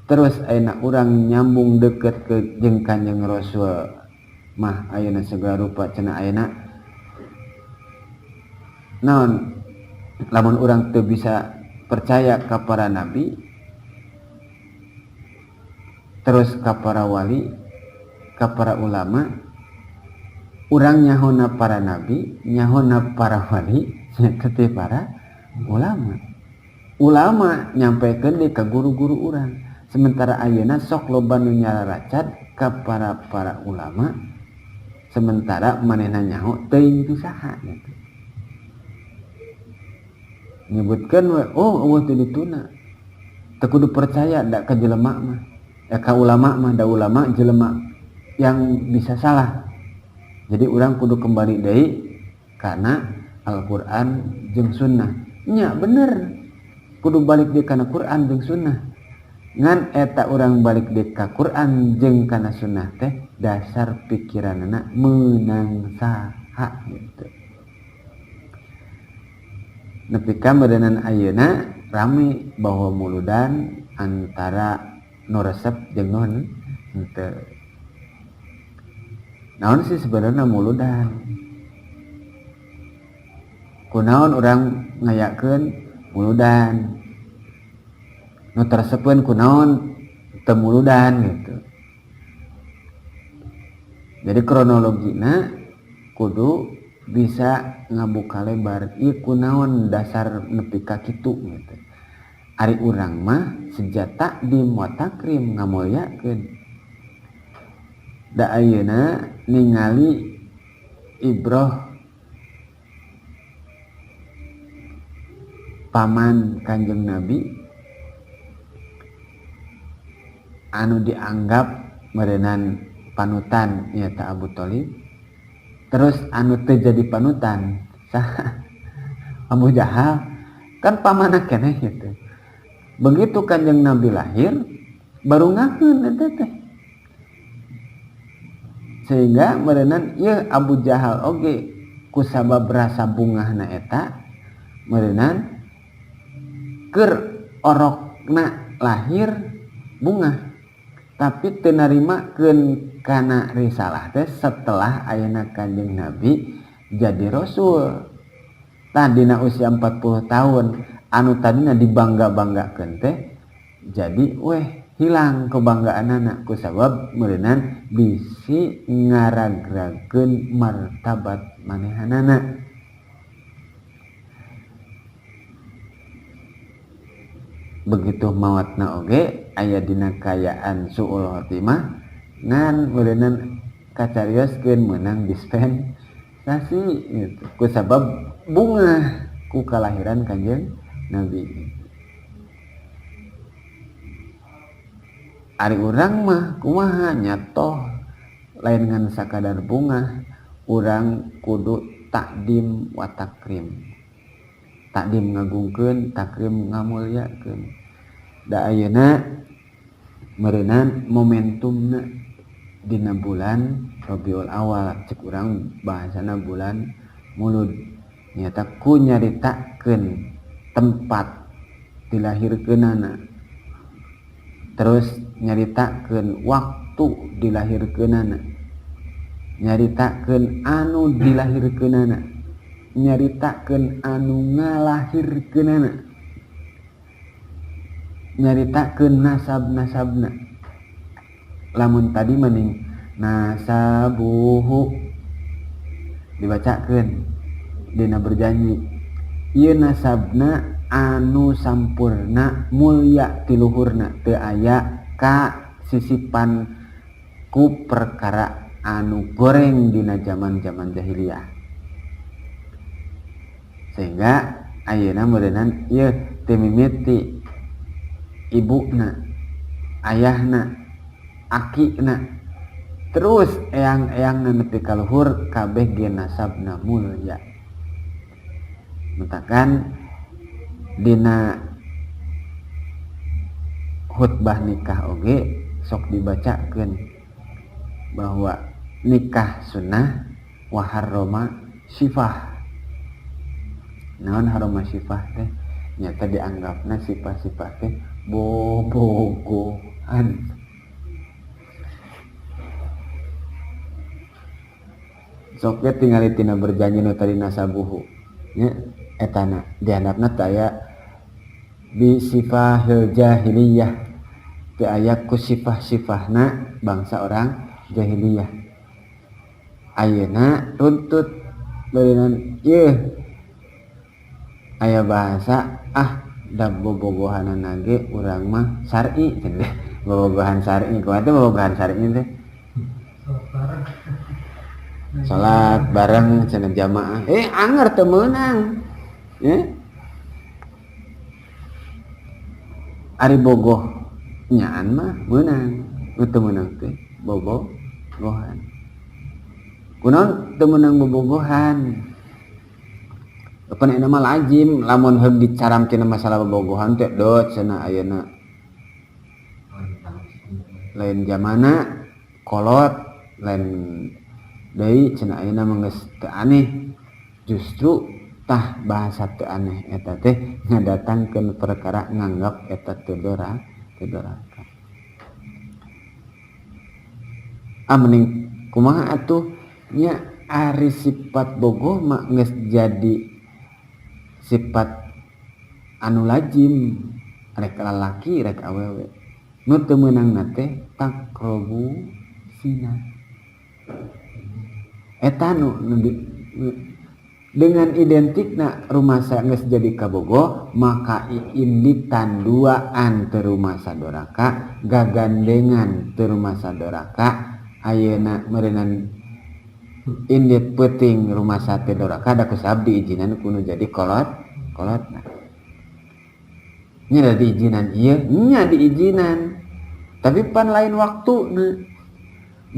Speaker 1: Terus ayeuna urang nyambung deket ke jeung Kanjeng Rasul mah ayeuna segala rupa cenah ayeuna naon lamun urang teu bisa percaya ka para nabi terus ka para wali ka para ulama, urang nyahona para nabi, nyahona para wali, nyata teh para ulama. Ulama nyampaikan deui ka guru-guru urang. Sementara ayeuna sok loba nu nyararacad ka para ulama, sementara manehna nyaho teuing ti saha gitu. Nyebutkeun we, oh eueuh teh dituna. Teu kudu percaya da ka jelema mah. Ya ka ulama mah, da ulama jelema yang bisa salah. Jadi urang kudu kembali deui kana Al-Qur'an jeung sunnah. Nya bener. Kudu balik deui kana Qur'an jeung sunnah. Ngan eta urang balik deui ka Qur'an jeung kana sunnah teh dasar pikiranana meunang saha gitu. Nepi ka meureunana ayeuna rame bahwa muludan antara nu resep jeung nu henteu. Naon sih sebenarnya muludan? Kunaon urang ngayakeun muludan? Nu teresepeun kunaon teu muludan gitu. Jadi kronologina kudu Bisa ngabuka lebar ieu kunaon dasar nepi ka kitu gitu. Ari urang mah sejata di takrim ngamulyakeun. Da ayeuna ningali ibroh paman Kanjeng Nabi anu dianggap meureunan panutan nyaeta Abu Thalib, terus anu teu jadi panutan saha? Abu Jahal, kan pamanna keneh gitu. Begitu Kanjeng Nabi lahir baru ngakeun eta teh, sehingga meureunan ieu Abu Jahal oge kusabab rasa bungahna eta meureunan keur orokna lahir bungah, tapi teu narimakeun kana risalah teh setelah ayeuna Kanjeng Nabi jadi rasul. Tadina usia 40 tahun anu tadina dibangga-banggakeun teh jadi weh hilang kebanggaanana kusabab meureunan bisi ngaragrakeun martabat manehanana. Begitu maotna oge aya dina kaayaan suul khotimah ngan meureunan kacarioskeun meunang dispensasi gitu kusabab bungah ku kalahiran Kanjeng Nabi. Ari urang mah kumaha nyatoh lain ngan sakadar bungah, urang kudu takdim wa takrim. Takdim ngagungkeun, takrim ngamulyakeun. Da ayeuna meureunan momentumna dina bulan Rabiul Awal, cek urang bahasana bulan Mulud, nyata ku nyaritakeun tempat dilahirkeunana, terus nyaritakeun waktu dilahirkeunana, nyaritakeun anu dilahirkeunana, nyaritakeun anu ngalahirkeunana, nyaritakeun nasab-nasabna. Lamun tadi mending nasabuhu dibacakeun dina berjanji, ieu nasabna anu sampurna mulia tiluhurna, teu aya ka sisipan ku perkara anu goreng dina zaman-zaman jahiliyah. Sehingga ayeuna meureunan ieu teu mimiti ibuna, ayahna, akina, terus eyang-eyangna nepi ka luhur kabeh ge nasabna mulya. Mentakan dina khutbah nikah oge sok dibacakeun bahwa nikah sunnah wa harrama sifah. Naon harrama sifah teh? Nyata dianggapna sifah-sifah teh bobogohan. Sok ge tingali tina berjanji nu tadi nasabuhu nya etana dihandapna teh aya bi sifahil jahiliyah, teu aya ku sifah-sifahna bangsa orang jahiliyah. Ayeuna tuntut beureunan ieu aya bahasa ah da bobogohanana ge urang mah syar'i cenah. Bobogohan syar'i kumaha teh bobogohan syar'i teh? Salat bareng cenah jamaah. Anger teu meunang. Ari bogoh nyaan mah meunang, nu teu meunang teh bobogohan. Kunaon teu meunang bobogohan? Pan eta mah lazim lamun heug dicaram tina masalah bobogohan teh dot cenah ayeuna. Lain zamana kolot lain deui cenah ayeuna mah geus teu aneh. Justru tah bahasa teu aneh eta teh ngadatangkeun perkara nganggap eta teu doraka. Ah mending kumaha atuh nya ari sifat bogoh mah geus jadi sifat anu lazim rek lalaki rek awewe. Nu teu meunangna teh takrobu zina. Eta nu Dengan identikna rumasa geus jadi kabogoh, maka inditan duaan teu rumasa doraka, gagandengan teu rumasa doraka. Ayeuna meureunan indit peuting rumasa teu doraka da ku sabab diizinan ku nu jadi kolot kolotna. Nya da diizinan ieu, nya diizinan. Tapi pan lain waktuna.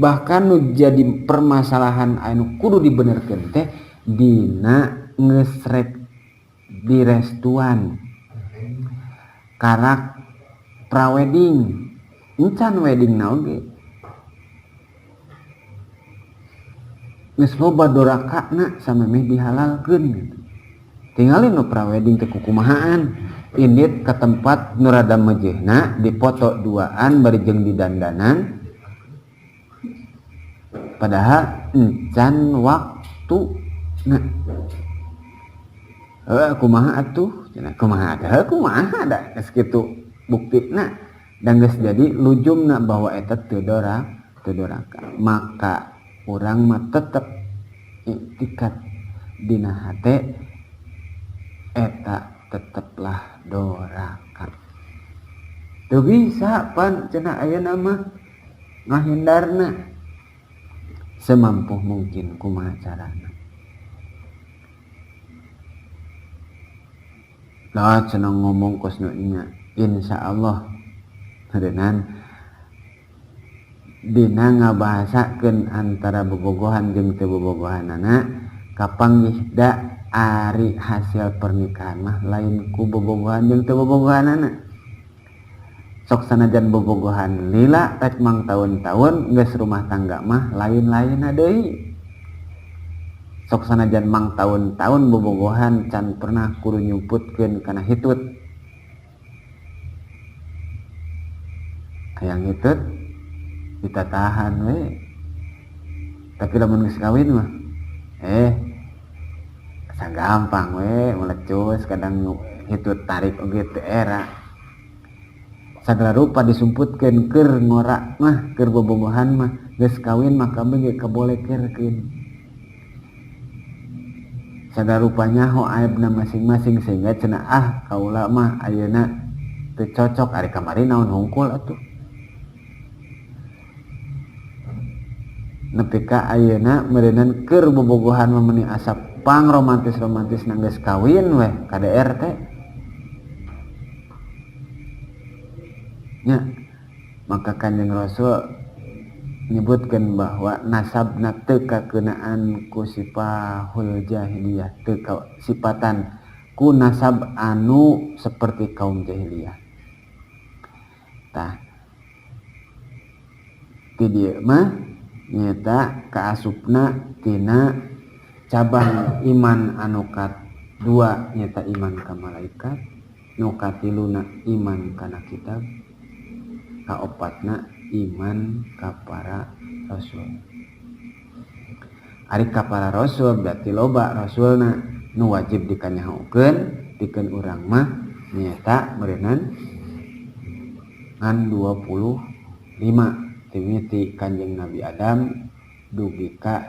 Speaker 1: Bahkan nu jadi permasalahan anu kudu dibenerkeun teh dina geus rek direstuan karak prawedding encan wedding na oge geus loba dorakana samemeh dihalalkeun gitu. Tingali nu prawedding teh kukumahaan indit ka tempat nu rada mejehna dipoto duaan bari jeung didandanan padahal encan waktu. Nah, kumaha atuh? Cenah kumaha atuh? Kumaha da geus kitu buktina dan geus jadi lujumna bahwa eta teu doraka. Maka urang mah tetep iktikad dina hate eta teteplah doraka. Teu bisa pan cenah ayeuna mah ngahindarna semampu mungkin kumaha carana. Lah cenah ngomong kos nu nya insyaallah heureunnan dina ngabahasakeun antara bobogohan jeung teu bobogohanana kapanggih da ari hasil pernikahan mah lain ku bobogohan jeung teu bobogohanana. Sok sanajan bobogohan lila rek mang taun-taun geus rumah tangga mah lain-lainna deui. Sok sanajan mang taun-taun bobogohan can pernah kudu nyumputkeun kana hitut. Hayang hitut ditatahan we. Tapi lamun geus kawin mah asa gampang we melecus kadang hitut tarik oge teu era. Sagala rupa disumputkeun keur ngora mah keur bobogohan mah geus kawin mah kabeh ge kabolekerkeun. Sagala rupanya ho aibna masing-masing sehingga cenah ah kaula mah ayeuna teu cocok ari kamari naon hungkul atuh. Nepi ka ayeuna meureunan keur bobogohan mah meuni asa pang romantis-romantis na geus kawin weh KDR teh. Nya maka Kanjeng Rasul nyebutkeun bahwa nasabna teu kakeunaan ku sifahul jahiliyah, teu kasipatan ku nasab anu seperti kaum jahiliyah. Tah ti dieu mah nyaeta kaasupna tina cabang iman anu kadua nyaeta iman ka malaikat, nu katiluna iman kana kitab, kaopatna iman ka para rasul. Ari ka para rasul berarti loba rasulna nu wajib dikanyahokeun pikeun urang mah nyaeta meureunan ngan 25 timiti Kanjeng Nabi Adam dugi ka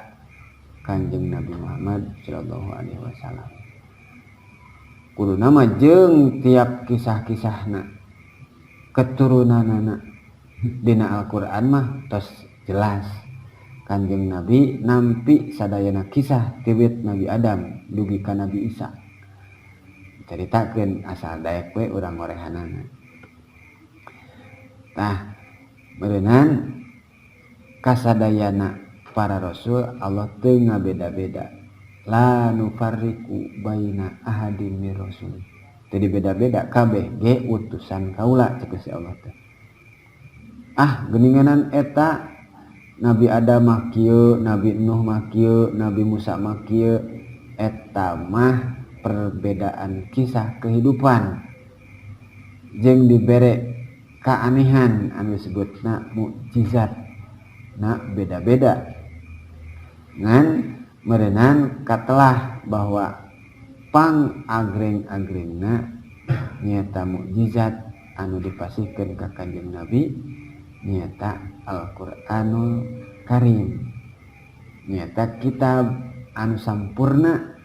Speaker 1: Kanjeng Nabi Muhammad sallallahu alaihi wasallam. Kuduna mah jeung tiap kisah-kisahna keturunanana dina Al-Qur'an mah tos jelas Kanjeng Nabi nampi sadayana kisah tiwit Nabi Adam dugi ka Nabi Isa. Caritakeun asal daek we urang ngorehanana. Tah meureunan kasadayana para rasul Allah teu ngabeda-beda. La nufarriqu baina ahadin mir rasul. Teu dibeda-beda kabeh ge utusan kaula cek Gusti Allah teh. Ah geuninganan eta Nabi Adam mah kieu, Nabi Nuh mah kieu, Nabi Musa mah kieu, eta mah perbedaan kisah kehidupan jeung dibere keanehan anu disebutna mukjizat. Nah beda-beda ngan meureunan katelah bahwa pang agreng-agrengna nyaeta mukjizat anu dipasihkeun ka Kanjeng Nabi nyaeta Al-Qur'anul Karim, nyaeta kitab anu sampurna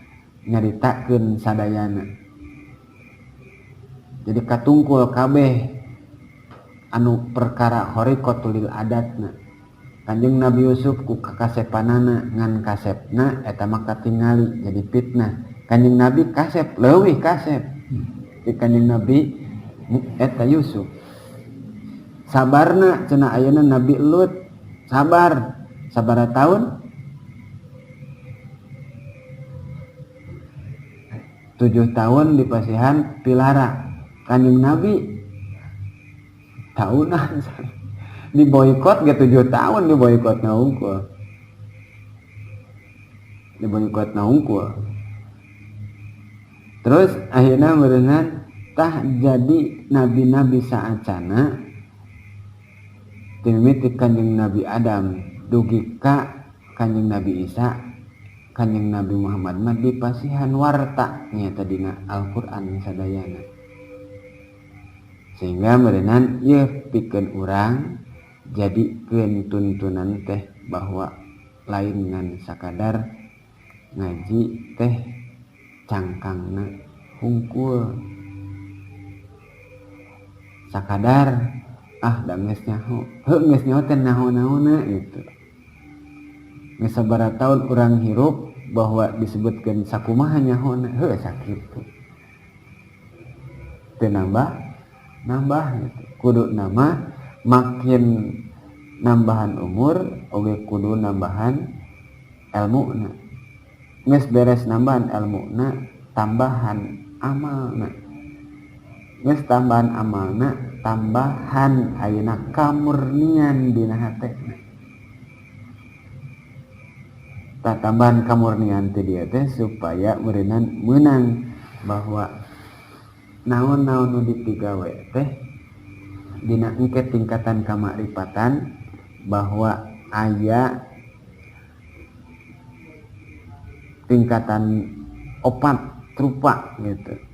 Speaker 1: nyaritakeun sadayana. Jadi katungkul kabeh anu perkara khariqatul adatna. Kanjeng Nabi Yusuf ku kakasepanana ngan kasepna eta mah katingali jadi fitnah. Kanjeng Nabi kasep leuwih kasep di Kanjeng Nabi eta Yusuf. Sabarna cenah ayeuna Nabi Lut sabar sabaraha tahun? 7 tahun dipasihan pilara. Kanjeng Nabi tahunan diboikot ge 7 tahun diboikot na hungkul. Diboikot na hungkul. Terus akhirnya berenang tah jadi nabi-nabi saacana timiti Kanjeng Nabi Adam dugi ka Kanjeng Nabi Isa, Kanjeng Nabi Muhammad mah dipasihan warta nya tadina Al-Qur'an sadayana. Sehingga meureunan ieu pikeun urang jadikeun tuntunan teh bahwa lain ngan sakadar ngaji teh cangkangna hungkul. Sakadar ah da geus nyaho, heuh geus nyaho teh naon-naonna gitu. Geus sabaraha taun urang hirup bahwa disebutkeun sakumaha nyahona, heuh sakitu. Teu nambah nambah gitu. Kudu nama makin nambahan umur oge kudu nambahan elmuna. Geus beres nambahan elmuna, tambahan amalna. Geus tambahan amalna, tambahan ayeuna kamurnian dina hatena. Tah tambahan kamurnian teh dieu teh supaya meureunan meunang bahwa naon-naon nu dipigawe teh dina engke tingkatan kamakrifatan bahwa aya tingkatan opat rupa gitu.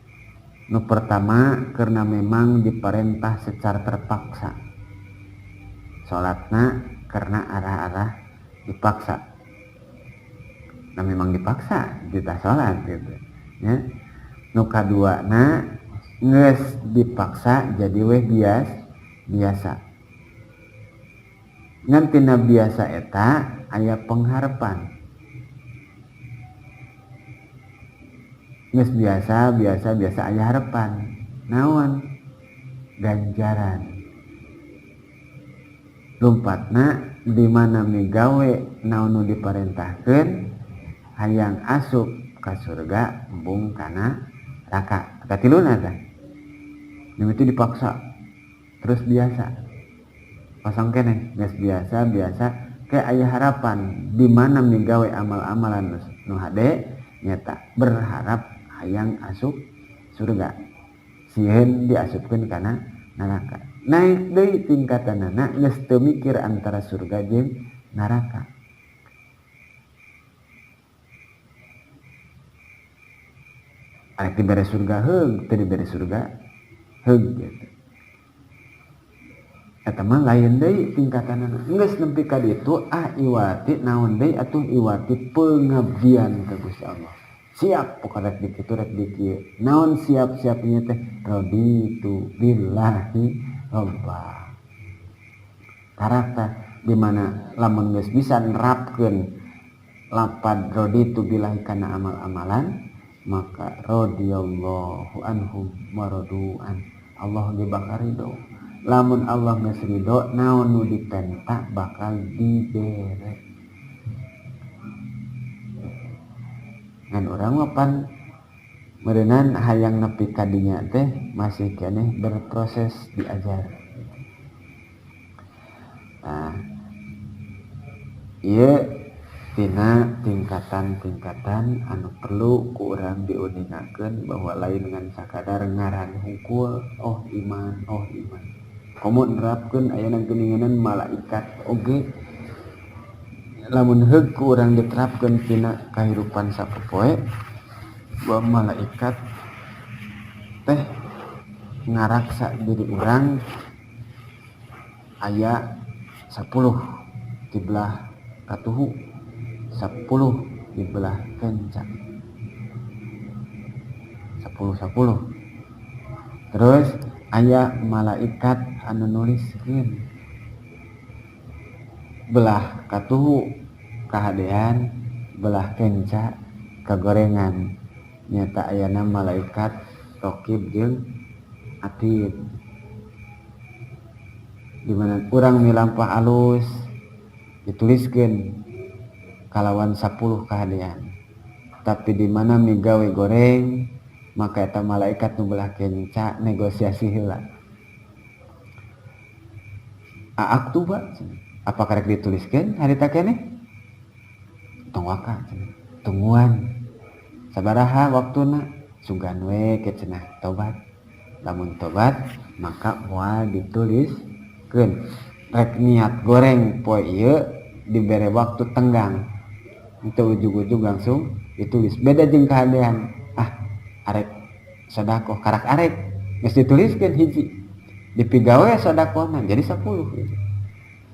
Speaker 1: Nu pertama karena memang diperintah secara terpaksa. Salatna karena arah-arah dipaksa. Nah memang dipaksa kita salat gitu ya. Nu kaduana geus dipaksa jadi weh biasa. Ngan tina biasa eta aya pengharapan. Geus biasa, biasa, biasa aya harapan. Naon? Ganjaran. Lumpatna di mana migawe naon nu diparentahkeun hayang asup ka surga embung kana neraka. Katiluna tah. Mimiti dipaksa terus biasa. Pasang keneh geus biasa, biasa ke aya harapan di mana migawe amal-amalan nu hade nyata berharap hayang asup surga. Sieun diasupkeun kana neraka. Naik deui tingkatanana geus teu mikir antara surga jeung neraka. Arek dibere surga heug, teu dibere surga heug gitu. Eta mah lain deui tingkatanana. Geus nepi ka ditu ah iwati naon deui atuh iwati pengabdian ka Gusti Allah. Siap pokoknya rek dikitu rek dikieu. Naon siap-siapnya teh raditu billahi robba. Karakter di mana lamun geus bisa nerapkeun lapad raditu billahi kana amal-amalan maka radhiyallahu anhum wa radu'an. Allah ge bakal ridho. Lamun Allah geus ridho naon nu dipenta bakal dibere. Ngan urang mah pan meureunan hayang nepi ka dinya teh masih keneh berproses diajar. Nah, ieu tina tingkatan-tingkatan anu perlu ku urang diuningakeun bahwa lain ngan sakadar ngaran hungkul, oh iman, oh iman. Komo nerapkeun ayeuna geuninganan malaikat oge lamun heug ku urang diterapkeun tina kahirupan sapopoe bahwa malaikat teh ngaraksa diri urang aya 10 di belah katuhu, 10 di belah kencang. 10 10. Terus aya malaikat anu nuliskeun belah katuhu kahadean, belah kenca kagorengan. Nyata ayana malaikat raqib jeung atid. Di mana urang milampah alus dituliskeun kalawan 10 kahadean. Tapi di mana migawe goreng maka eta malaikat nu belah kenca negosiasi heula. Aaktuba apa karek dituliskeun harita keneh? Tong waka cenah. Tungguan. Sabaraha waktuna? Sugan we ke cenah tobat. Lamun tobat maka moal dituliskeun. Rek niat goreng poe ieu dibere waktu tenggang. Itu ujug-ujug langsung ditulis. Beda jeung kahadean. Ah, arek sedekah karak arek geus dituliskeun hiji. Dipigawe sedekahna jadi 10 gitu.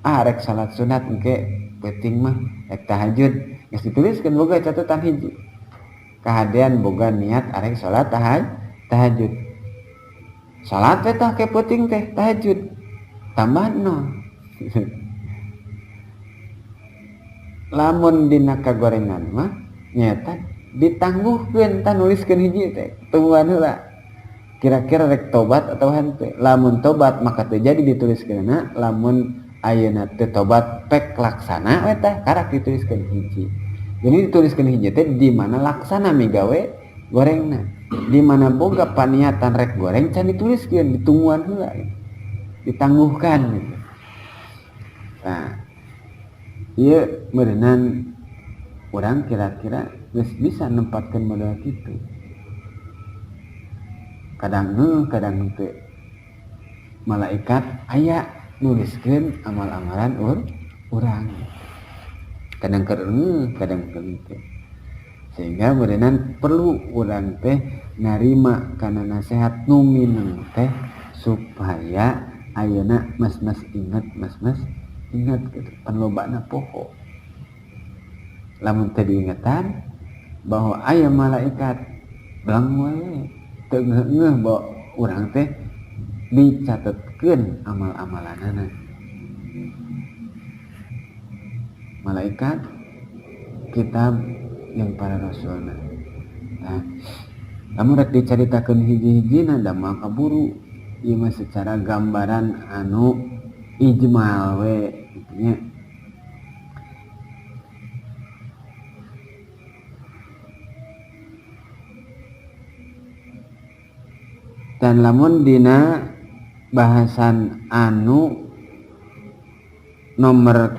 Speaker 1: Ah, arek salat sunat engke peuting mah rek tahajud geus dituliskeun boga catatan hiji. Kahadean boga niat arek salat tahajud. Salat teh tah ke peuting teh tahajud tambah 0. Lamun dina kagorengan mah nyaeta ditangguhkeun tah nuliskeun hiji teh tungguan heula. Kira-kira rek tobat atau henteu. Lamun tobat maka teu jadi dituliskeunna, lamun ayeuna teu tobat pek laksana we tah karak dituliskeun hiji. Jadi dituliskeun hiji teh di mana laksana migawe gorengna. Di mana boga paniatan rek goreng can dituliskeun, ditungguan heula gitu. Ditangguhkan gitu. Nah, ieu meureunan urang kira-kira geus bisa nempatkeun model kitu. Kadang heuh, kadang henteu. Malaikat aya nuliskeun amal-amalan urang. Kadang keur heuh, kadang keur henteu. Sehingga meureunan perlu urang teh narima kana nasihat nu mineng teh supaya ayeuna mas-mas ingat, mas-mas ingat gitu. Pan lobana poho. Lamun teh diingetan bahwa aya malaikat belang wae teu ngeuh-ngeuh bahwa urang teh dicatetkeun amal-amalanana. Malaikat, kitab yang para rasulna. Nah, lamun rek dicaritakeun hiji-hijina da moal kaburu. Ieu mah secara gambaran anu ijmal we gitu nya. Dan lamun dina bahasan anu nomor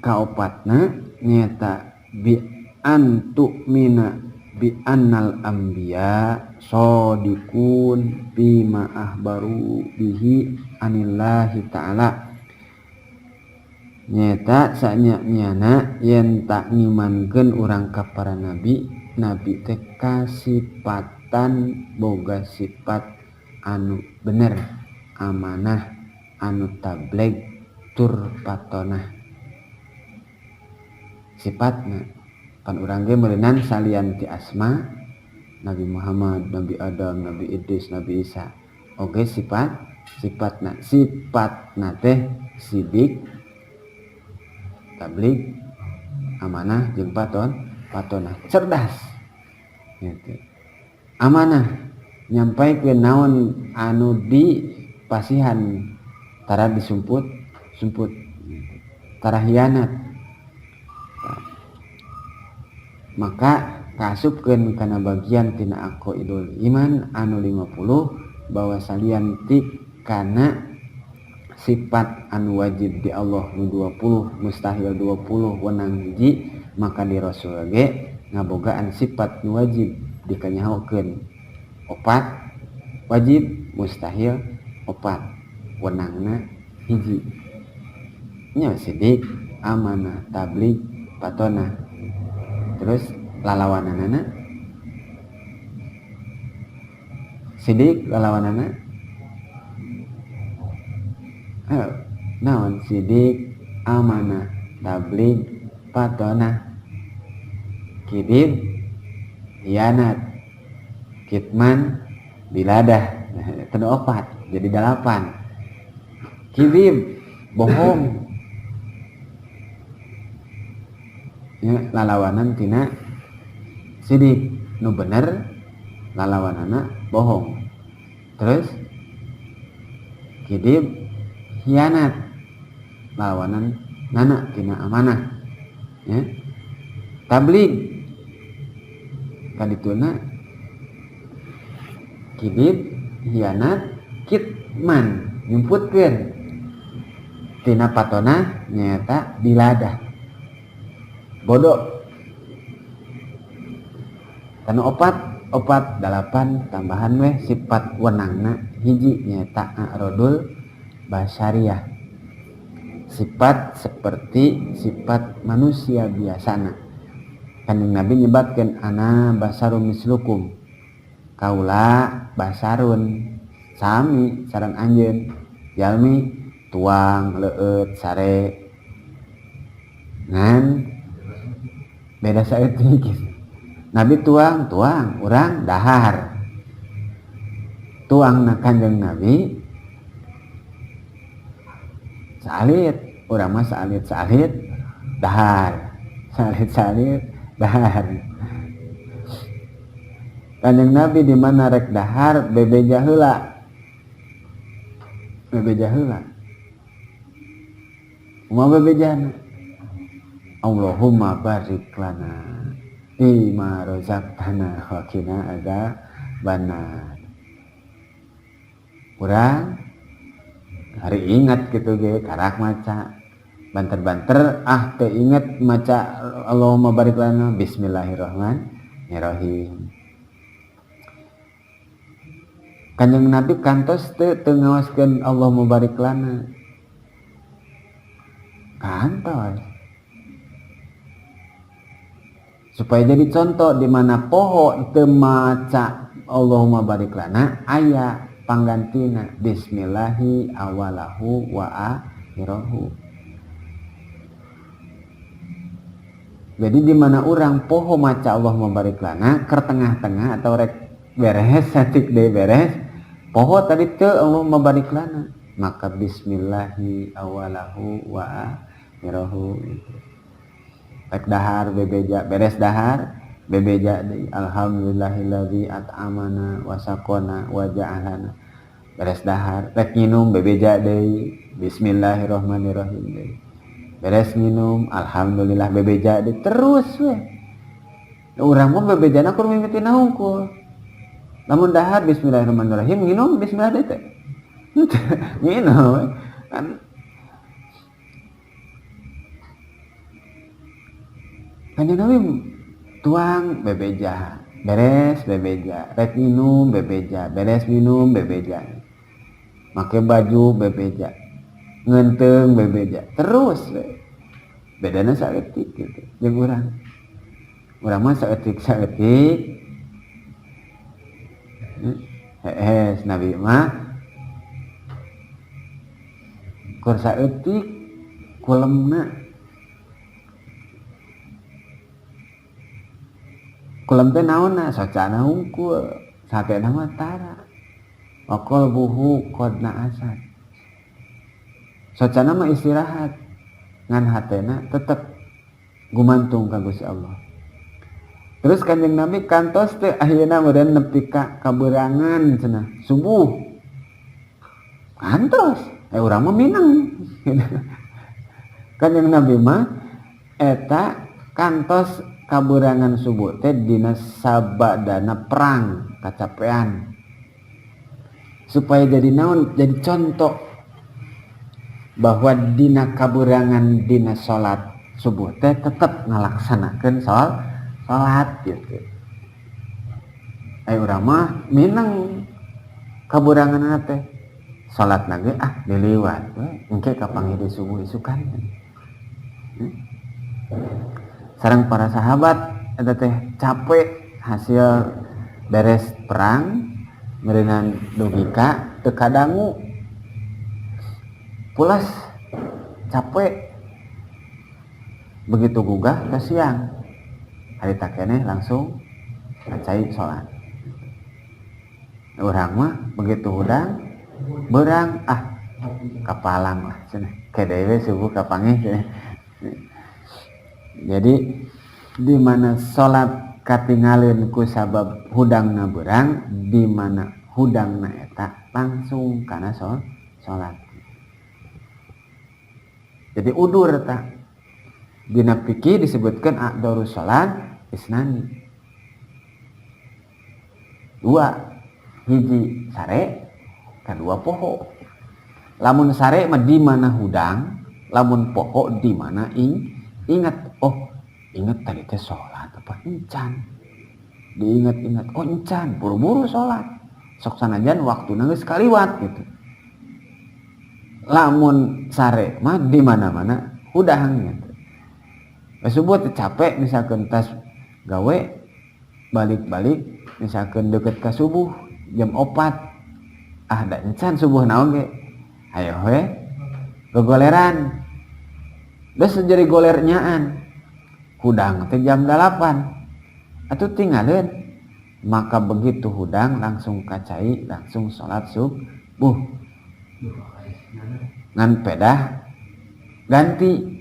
Speaker 1: kaopatna nyaeta bi an tu'mina bi annal anbiya sadiqun bima ahbaru bihi anillahi ta'ala. Nyaeta sanya-nyana yen tak ngimankeun urang ka para nabi, nabi teh kasipatan boga sifat anu bener, amanah, anu tabligh tur patonah. Sifatna pan urang ge meureunan salian ti asma Nabi Muhammad, Nabi Adam, Nabi Idris, Nabi Isa. Oge sifat sifatna, sifatna teh sidik, tabligh, amanah jeung patonah, cerdas. Gitu. Amanah nyampaikeun naon anu di pasihan tara disumput, sumput tara hianat. Maka kaasupkeun kana bagian tina aqaidul iman anu 50 bahwa salian ti kana sifat anu wajib di Allah nu 20 mustahil 20 wenang hiji, maka di Rasul ge ngabogaan sifat nu wajib dikanyahokeun opat wajib mustahil opat wenangna hiji nya sidik, amanah, tabligh, patonah. Terus lalawananana sidik lalawanana naon sidik, amanah, tabligh, patonah, kidib, hianat. Kitman biladah teu opat jadi 8. Kidib bohong ya, lalawanan tina sidik nu bener lalawanana bohong. Terus kidib hianat lawanan nana tina amanah ya. Tabligh kadituna kidib hianat kitman nyumputkeun tina patona nyaeta biladah bodoh. Tanu opat opat 8 tambahan weh sifat wenangna hiji nyaeta a'radul basyariah, sifat seperti sifat manusia biasana. Kanjeng Nabi nyebatkeun ana basarum mislukum, kaula basarun sami sareng anjeun, jalmi tuang leueut sare ngan beda saeutik. Nabi tuang tuang urang dahar. Tuangna Kanjeng Nabi salit, urang mah salit-salit dahar, salit-salit dahar. Kanjeng Nabi di mana rek dahar bebeja heula. Bebeja heula. Kumaha bebejana? Allahumma barik lana fima razaqtana wa qina adzabannar. Urang hari ingat gitu ge karak maca banter-banter ah teu inget maca Allahumma barik lana bismillahirrahmanirrahim. Kanjeng Nabi kantos teu ngaoskeun Allahumma barik lana. Kantos. Supaya jadi contoh di mana poho teu maca Allahumma barik lana aya panggantina bismillahi awalahu wa akhirahu. Jadi di mana orang poho maca Allahumma barik lana ke tengah-tengah atau rek beres satik deui beres poho tadi teu Allahumma barik lana maka bismillahi awalahu wa akhirahu. Rek dahar bebeja beres dahar bebeja deui alhamdulillahillazi at'amana wa saqana wa ja'alana beres dahar. Rek nginum bebeja deui bismillahirrahmanirrahim deui beres nginum alhamdulillah bebeja deui terus we. Urang mah bebejana kur mimitina hungkul. Lamun dahar bismillahirrahmanirrahim nginum bismillah deui teh. Nginum kan. Kanjeng Nabi tuang bebeja, beres bebeja, rek minum bebeja, beres minum bebeja, make baju bebeja, ngenteng bebeja, terus we. Bedana saeutik gitu jeung urang. Urang mah saeutik-saeutik. Hees Nabi mah kur saeutik kulemna. Kulem teh naonna socana hungkul, satena mah tara. Wa qalbuhu qad na'asat. Socana mah istirahat, ngan hatena tetep gumantung ka Gusti Allah. Terus Kanjeng Nabi kantos teh ayeuna meureun nepi ka kaberangan cenah subuh. Kantos, urang mah mineng. Kanjeng Nabi mah eta kantos kaberangan subuh teh dina sabadana perang kacapean. Supaya jadi naon? Jadi contoh bahwa dina kaberangan dina salat subuh teh tetep ngalaksanakeun salat gitu. Urang mah mineng kaberanganna teh salat ge ah diliwat we engke kapanggih di subuh isukan. Sareng para sahabat eta teh capek hasil beres perang meureunan dugi ka teu kadangu pulas capek begitu gugah ke siang hari takeneh langsung ngacai salat. Urang mah begitu hudang beurang ah kapalang lah cenah kedewe subuh kapanggih cenah. Jadi di mana salat katinggalin ku sabab hudangna beurang, di mana hudangna eta langsung kana salat. Jadi udur ta. Dina fikih disebutkan aqdarus salat isnani. Dua, hiji sare, kedua poho. Lamun sare mah di mana hudang, lamun poho di mana ingat, oh ingat tadi teh salat apa encan. Diingat-ingat, oh encan, buru-buru salat. Sok sanajan waktuna geus kaliwat gitu. Lamun sare mah di mana-mana hudang gitu. Subuh teh capek misalkan tas gawe balik-balik misalkan deket ka subuh jam 4 ah da encan subuh naon ge ayo we gogoleran geus jadi golernyaan hudang teh jam 8 atuh tinggalin maka begitu hudang langsung kacai langsung salat subuh ngan pedah ganti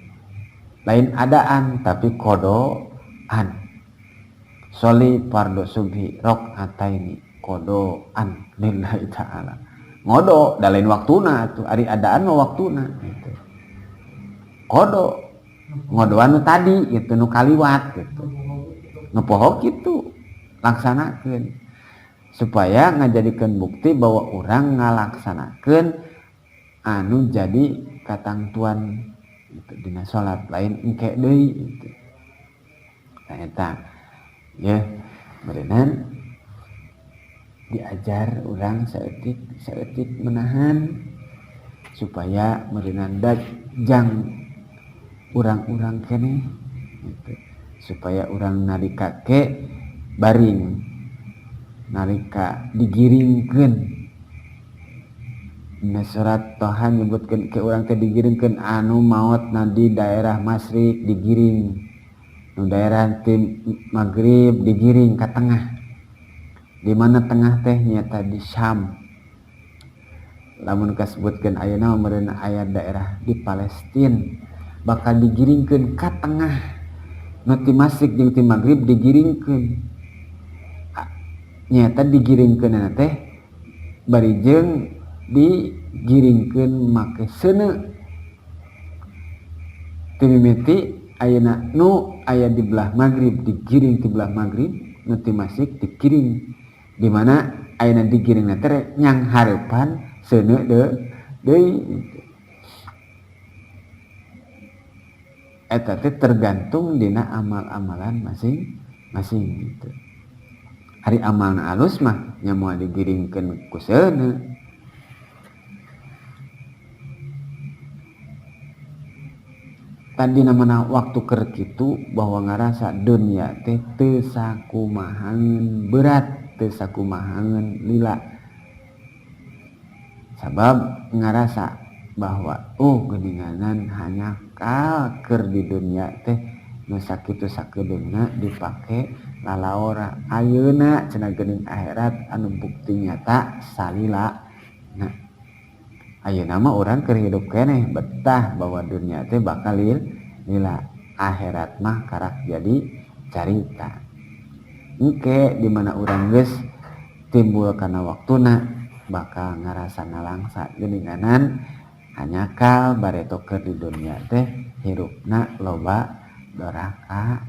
Speaker 1: lain adaan tapi kodoan soli fardu subhi rakaataini kodoan lillahi ta'ala ngodo da lain waktuna atuh ari adaan mah waktuna gitu kodo ngodoan nu tadi gitu nu kaliwat gitu nu poho kitu laksanakeun supaya ngajadikeun bukti bahwa urang ngalaksanakeun anu jadi katangtuan gitu dina salat lain engke deui gitu. Nah eta ya berenang diajar urang saeutik saeutik menahan supaya meureunan jang urang-urang keneh gitu. Supaya urang nalika ke baring nalika digiringkeun dina surat Toha nyebutkeun ke urang teh digiringkeun anu maotna di daerah masyrik digiring nu daerah ti maghrib digiring ka tengah di mana tengah teh nyata di Syam lamun kasebutkeun ayeuna meureun aya daerah di Palestina bakal digiringkeun ka tengah nu ti masyrik jeung ti maghrib digiringkeun nyata digiringkeunna teh bari jeung digiringkeun make seuneu ti mimiti ayeuna nu aya di belah maghrib digiring ti belah maghrib nu ti masyrik digiring di mana ayeuna digiringna teh nyang hareupan seuneu deui eta teh tergantung dina amal-amalan masing-masing gitu. Ari amalna alus mah nya moal digiringkeun ku seuneu. Tadi namana waktu keur kitu bahwa ngarasa dunia teh teu sakumahangeun berat, teu sakumahangeun lila. Sabab ngarasa bahwa oh geuninganan hanya kal keur di dunia teh nu sakitu sakedeungna dipake lalaora. Ayeuna cenah geuning akhirat anu bukti nyata salila. Nah, ayeuna mah urang keur hidup keneh betah bahwa dunia teh bakal lila, akhirat mah karak jadi carita. Engke di mana urang geus timbul kana waktuna bakal ngarasa nalangsa geuninganan hanyakal bareto keur di dunia teh hirupna loba doraka.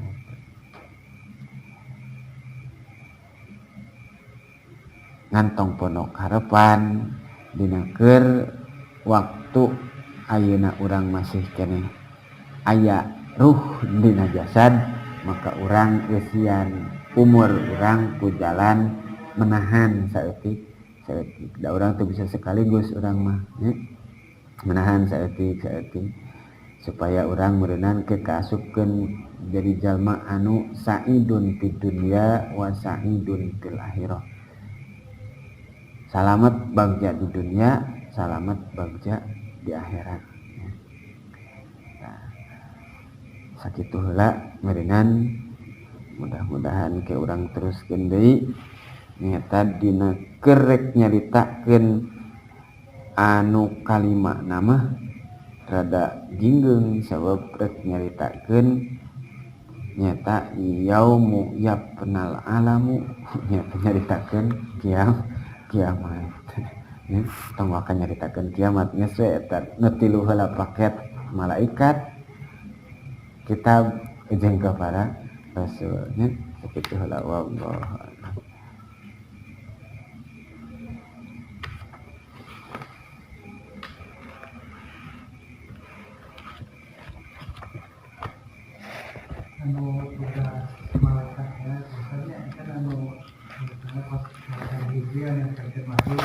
Speaker 1: Ngantong pondok harepan dina keur waktu ayeuna urang masih keneh aya ruh dina jasad maka urang eusian umur urang ku jalan menahan saeutik saeutik da urang teu bisa sekaligus urang mah nya menahan saeutik saeutik supaya urang meureunan ke kaasupkeun jadi jalma anu saidun fid dunya wa saidun fil akhirah. Salamet bagja di dunia, salamet bagja di akhirat. Nah, sakitu heula meureunan mudah-mudahan ke urang teruskeun deui Nyata dina kerek nyaritakeun anu kalima nama rada ginggeung sabab rek nyaritakeun nyata yaumu yapnal alamu nyata nyaritakeun kiamat. Ya, tong akan nyaritakeun kiamat geus we eta nu tilu heula paket malaikat kitab jeung ka para rasul nya sakitu heula wallahu a'lam.
Speaker 2: Anu tugas malaikatnya misalnya kan anu misalnya pas malaikat Jibril yang terkait masuk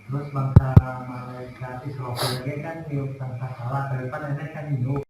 Speaker 2: terus bangsa malaikat Israfil kan niup sangkakala, tapi kan enek kan niup.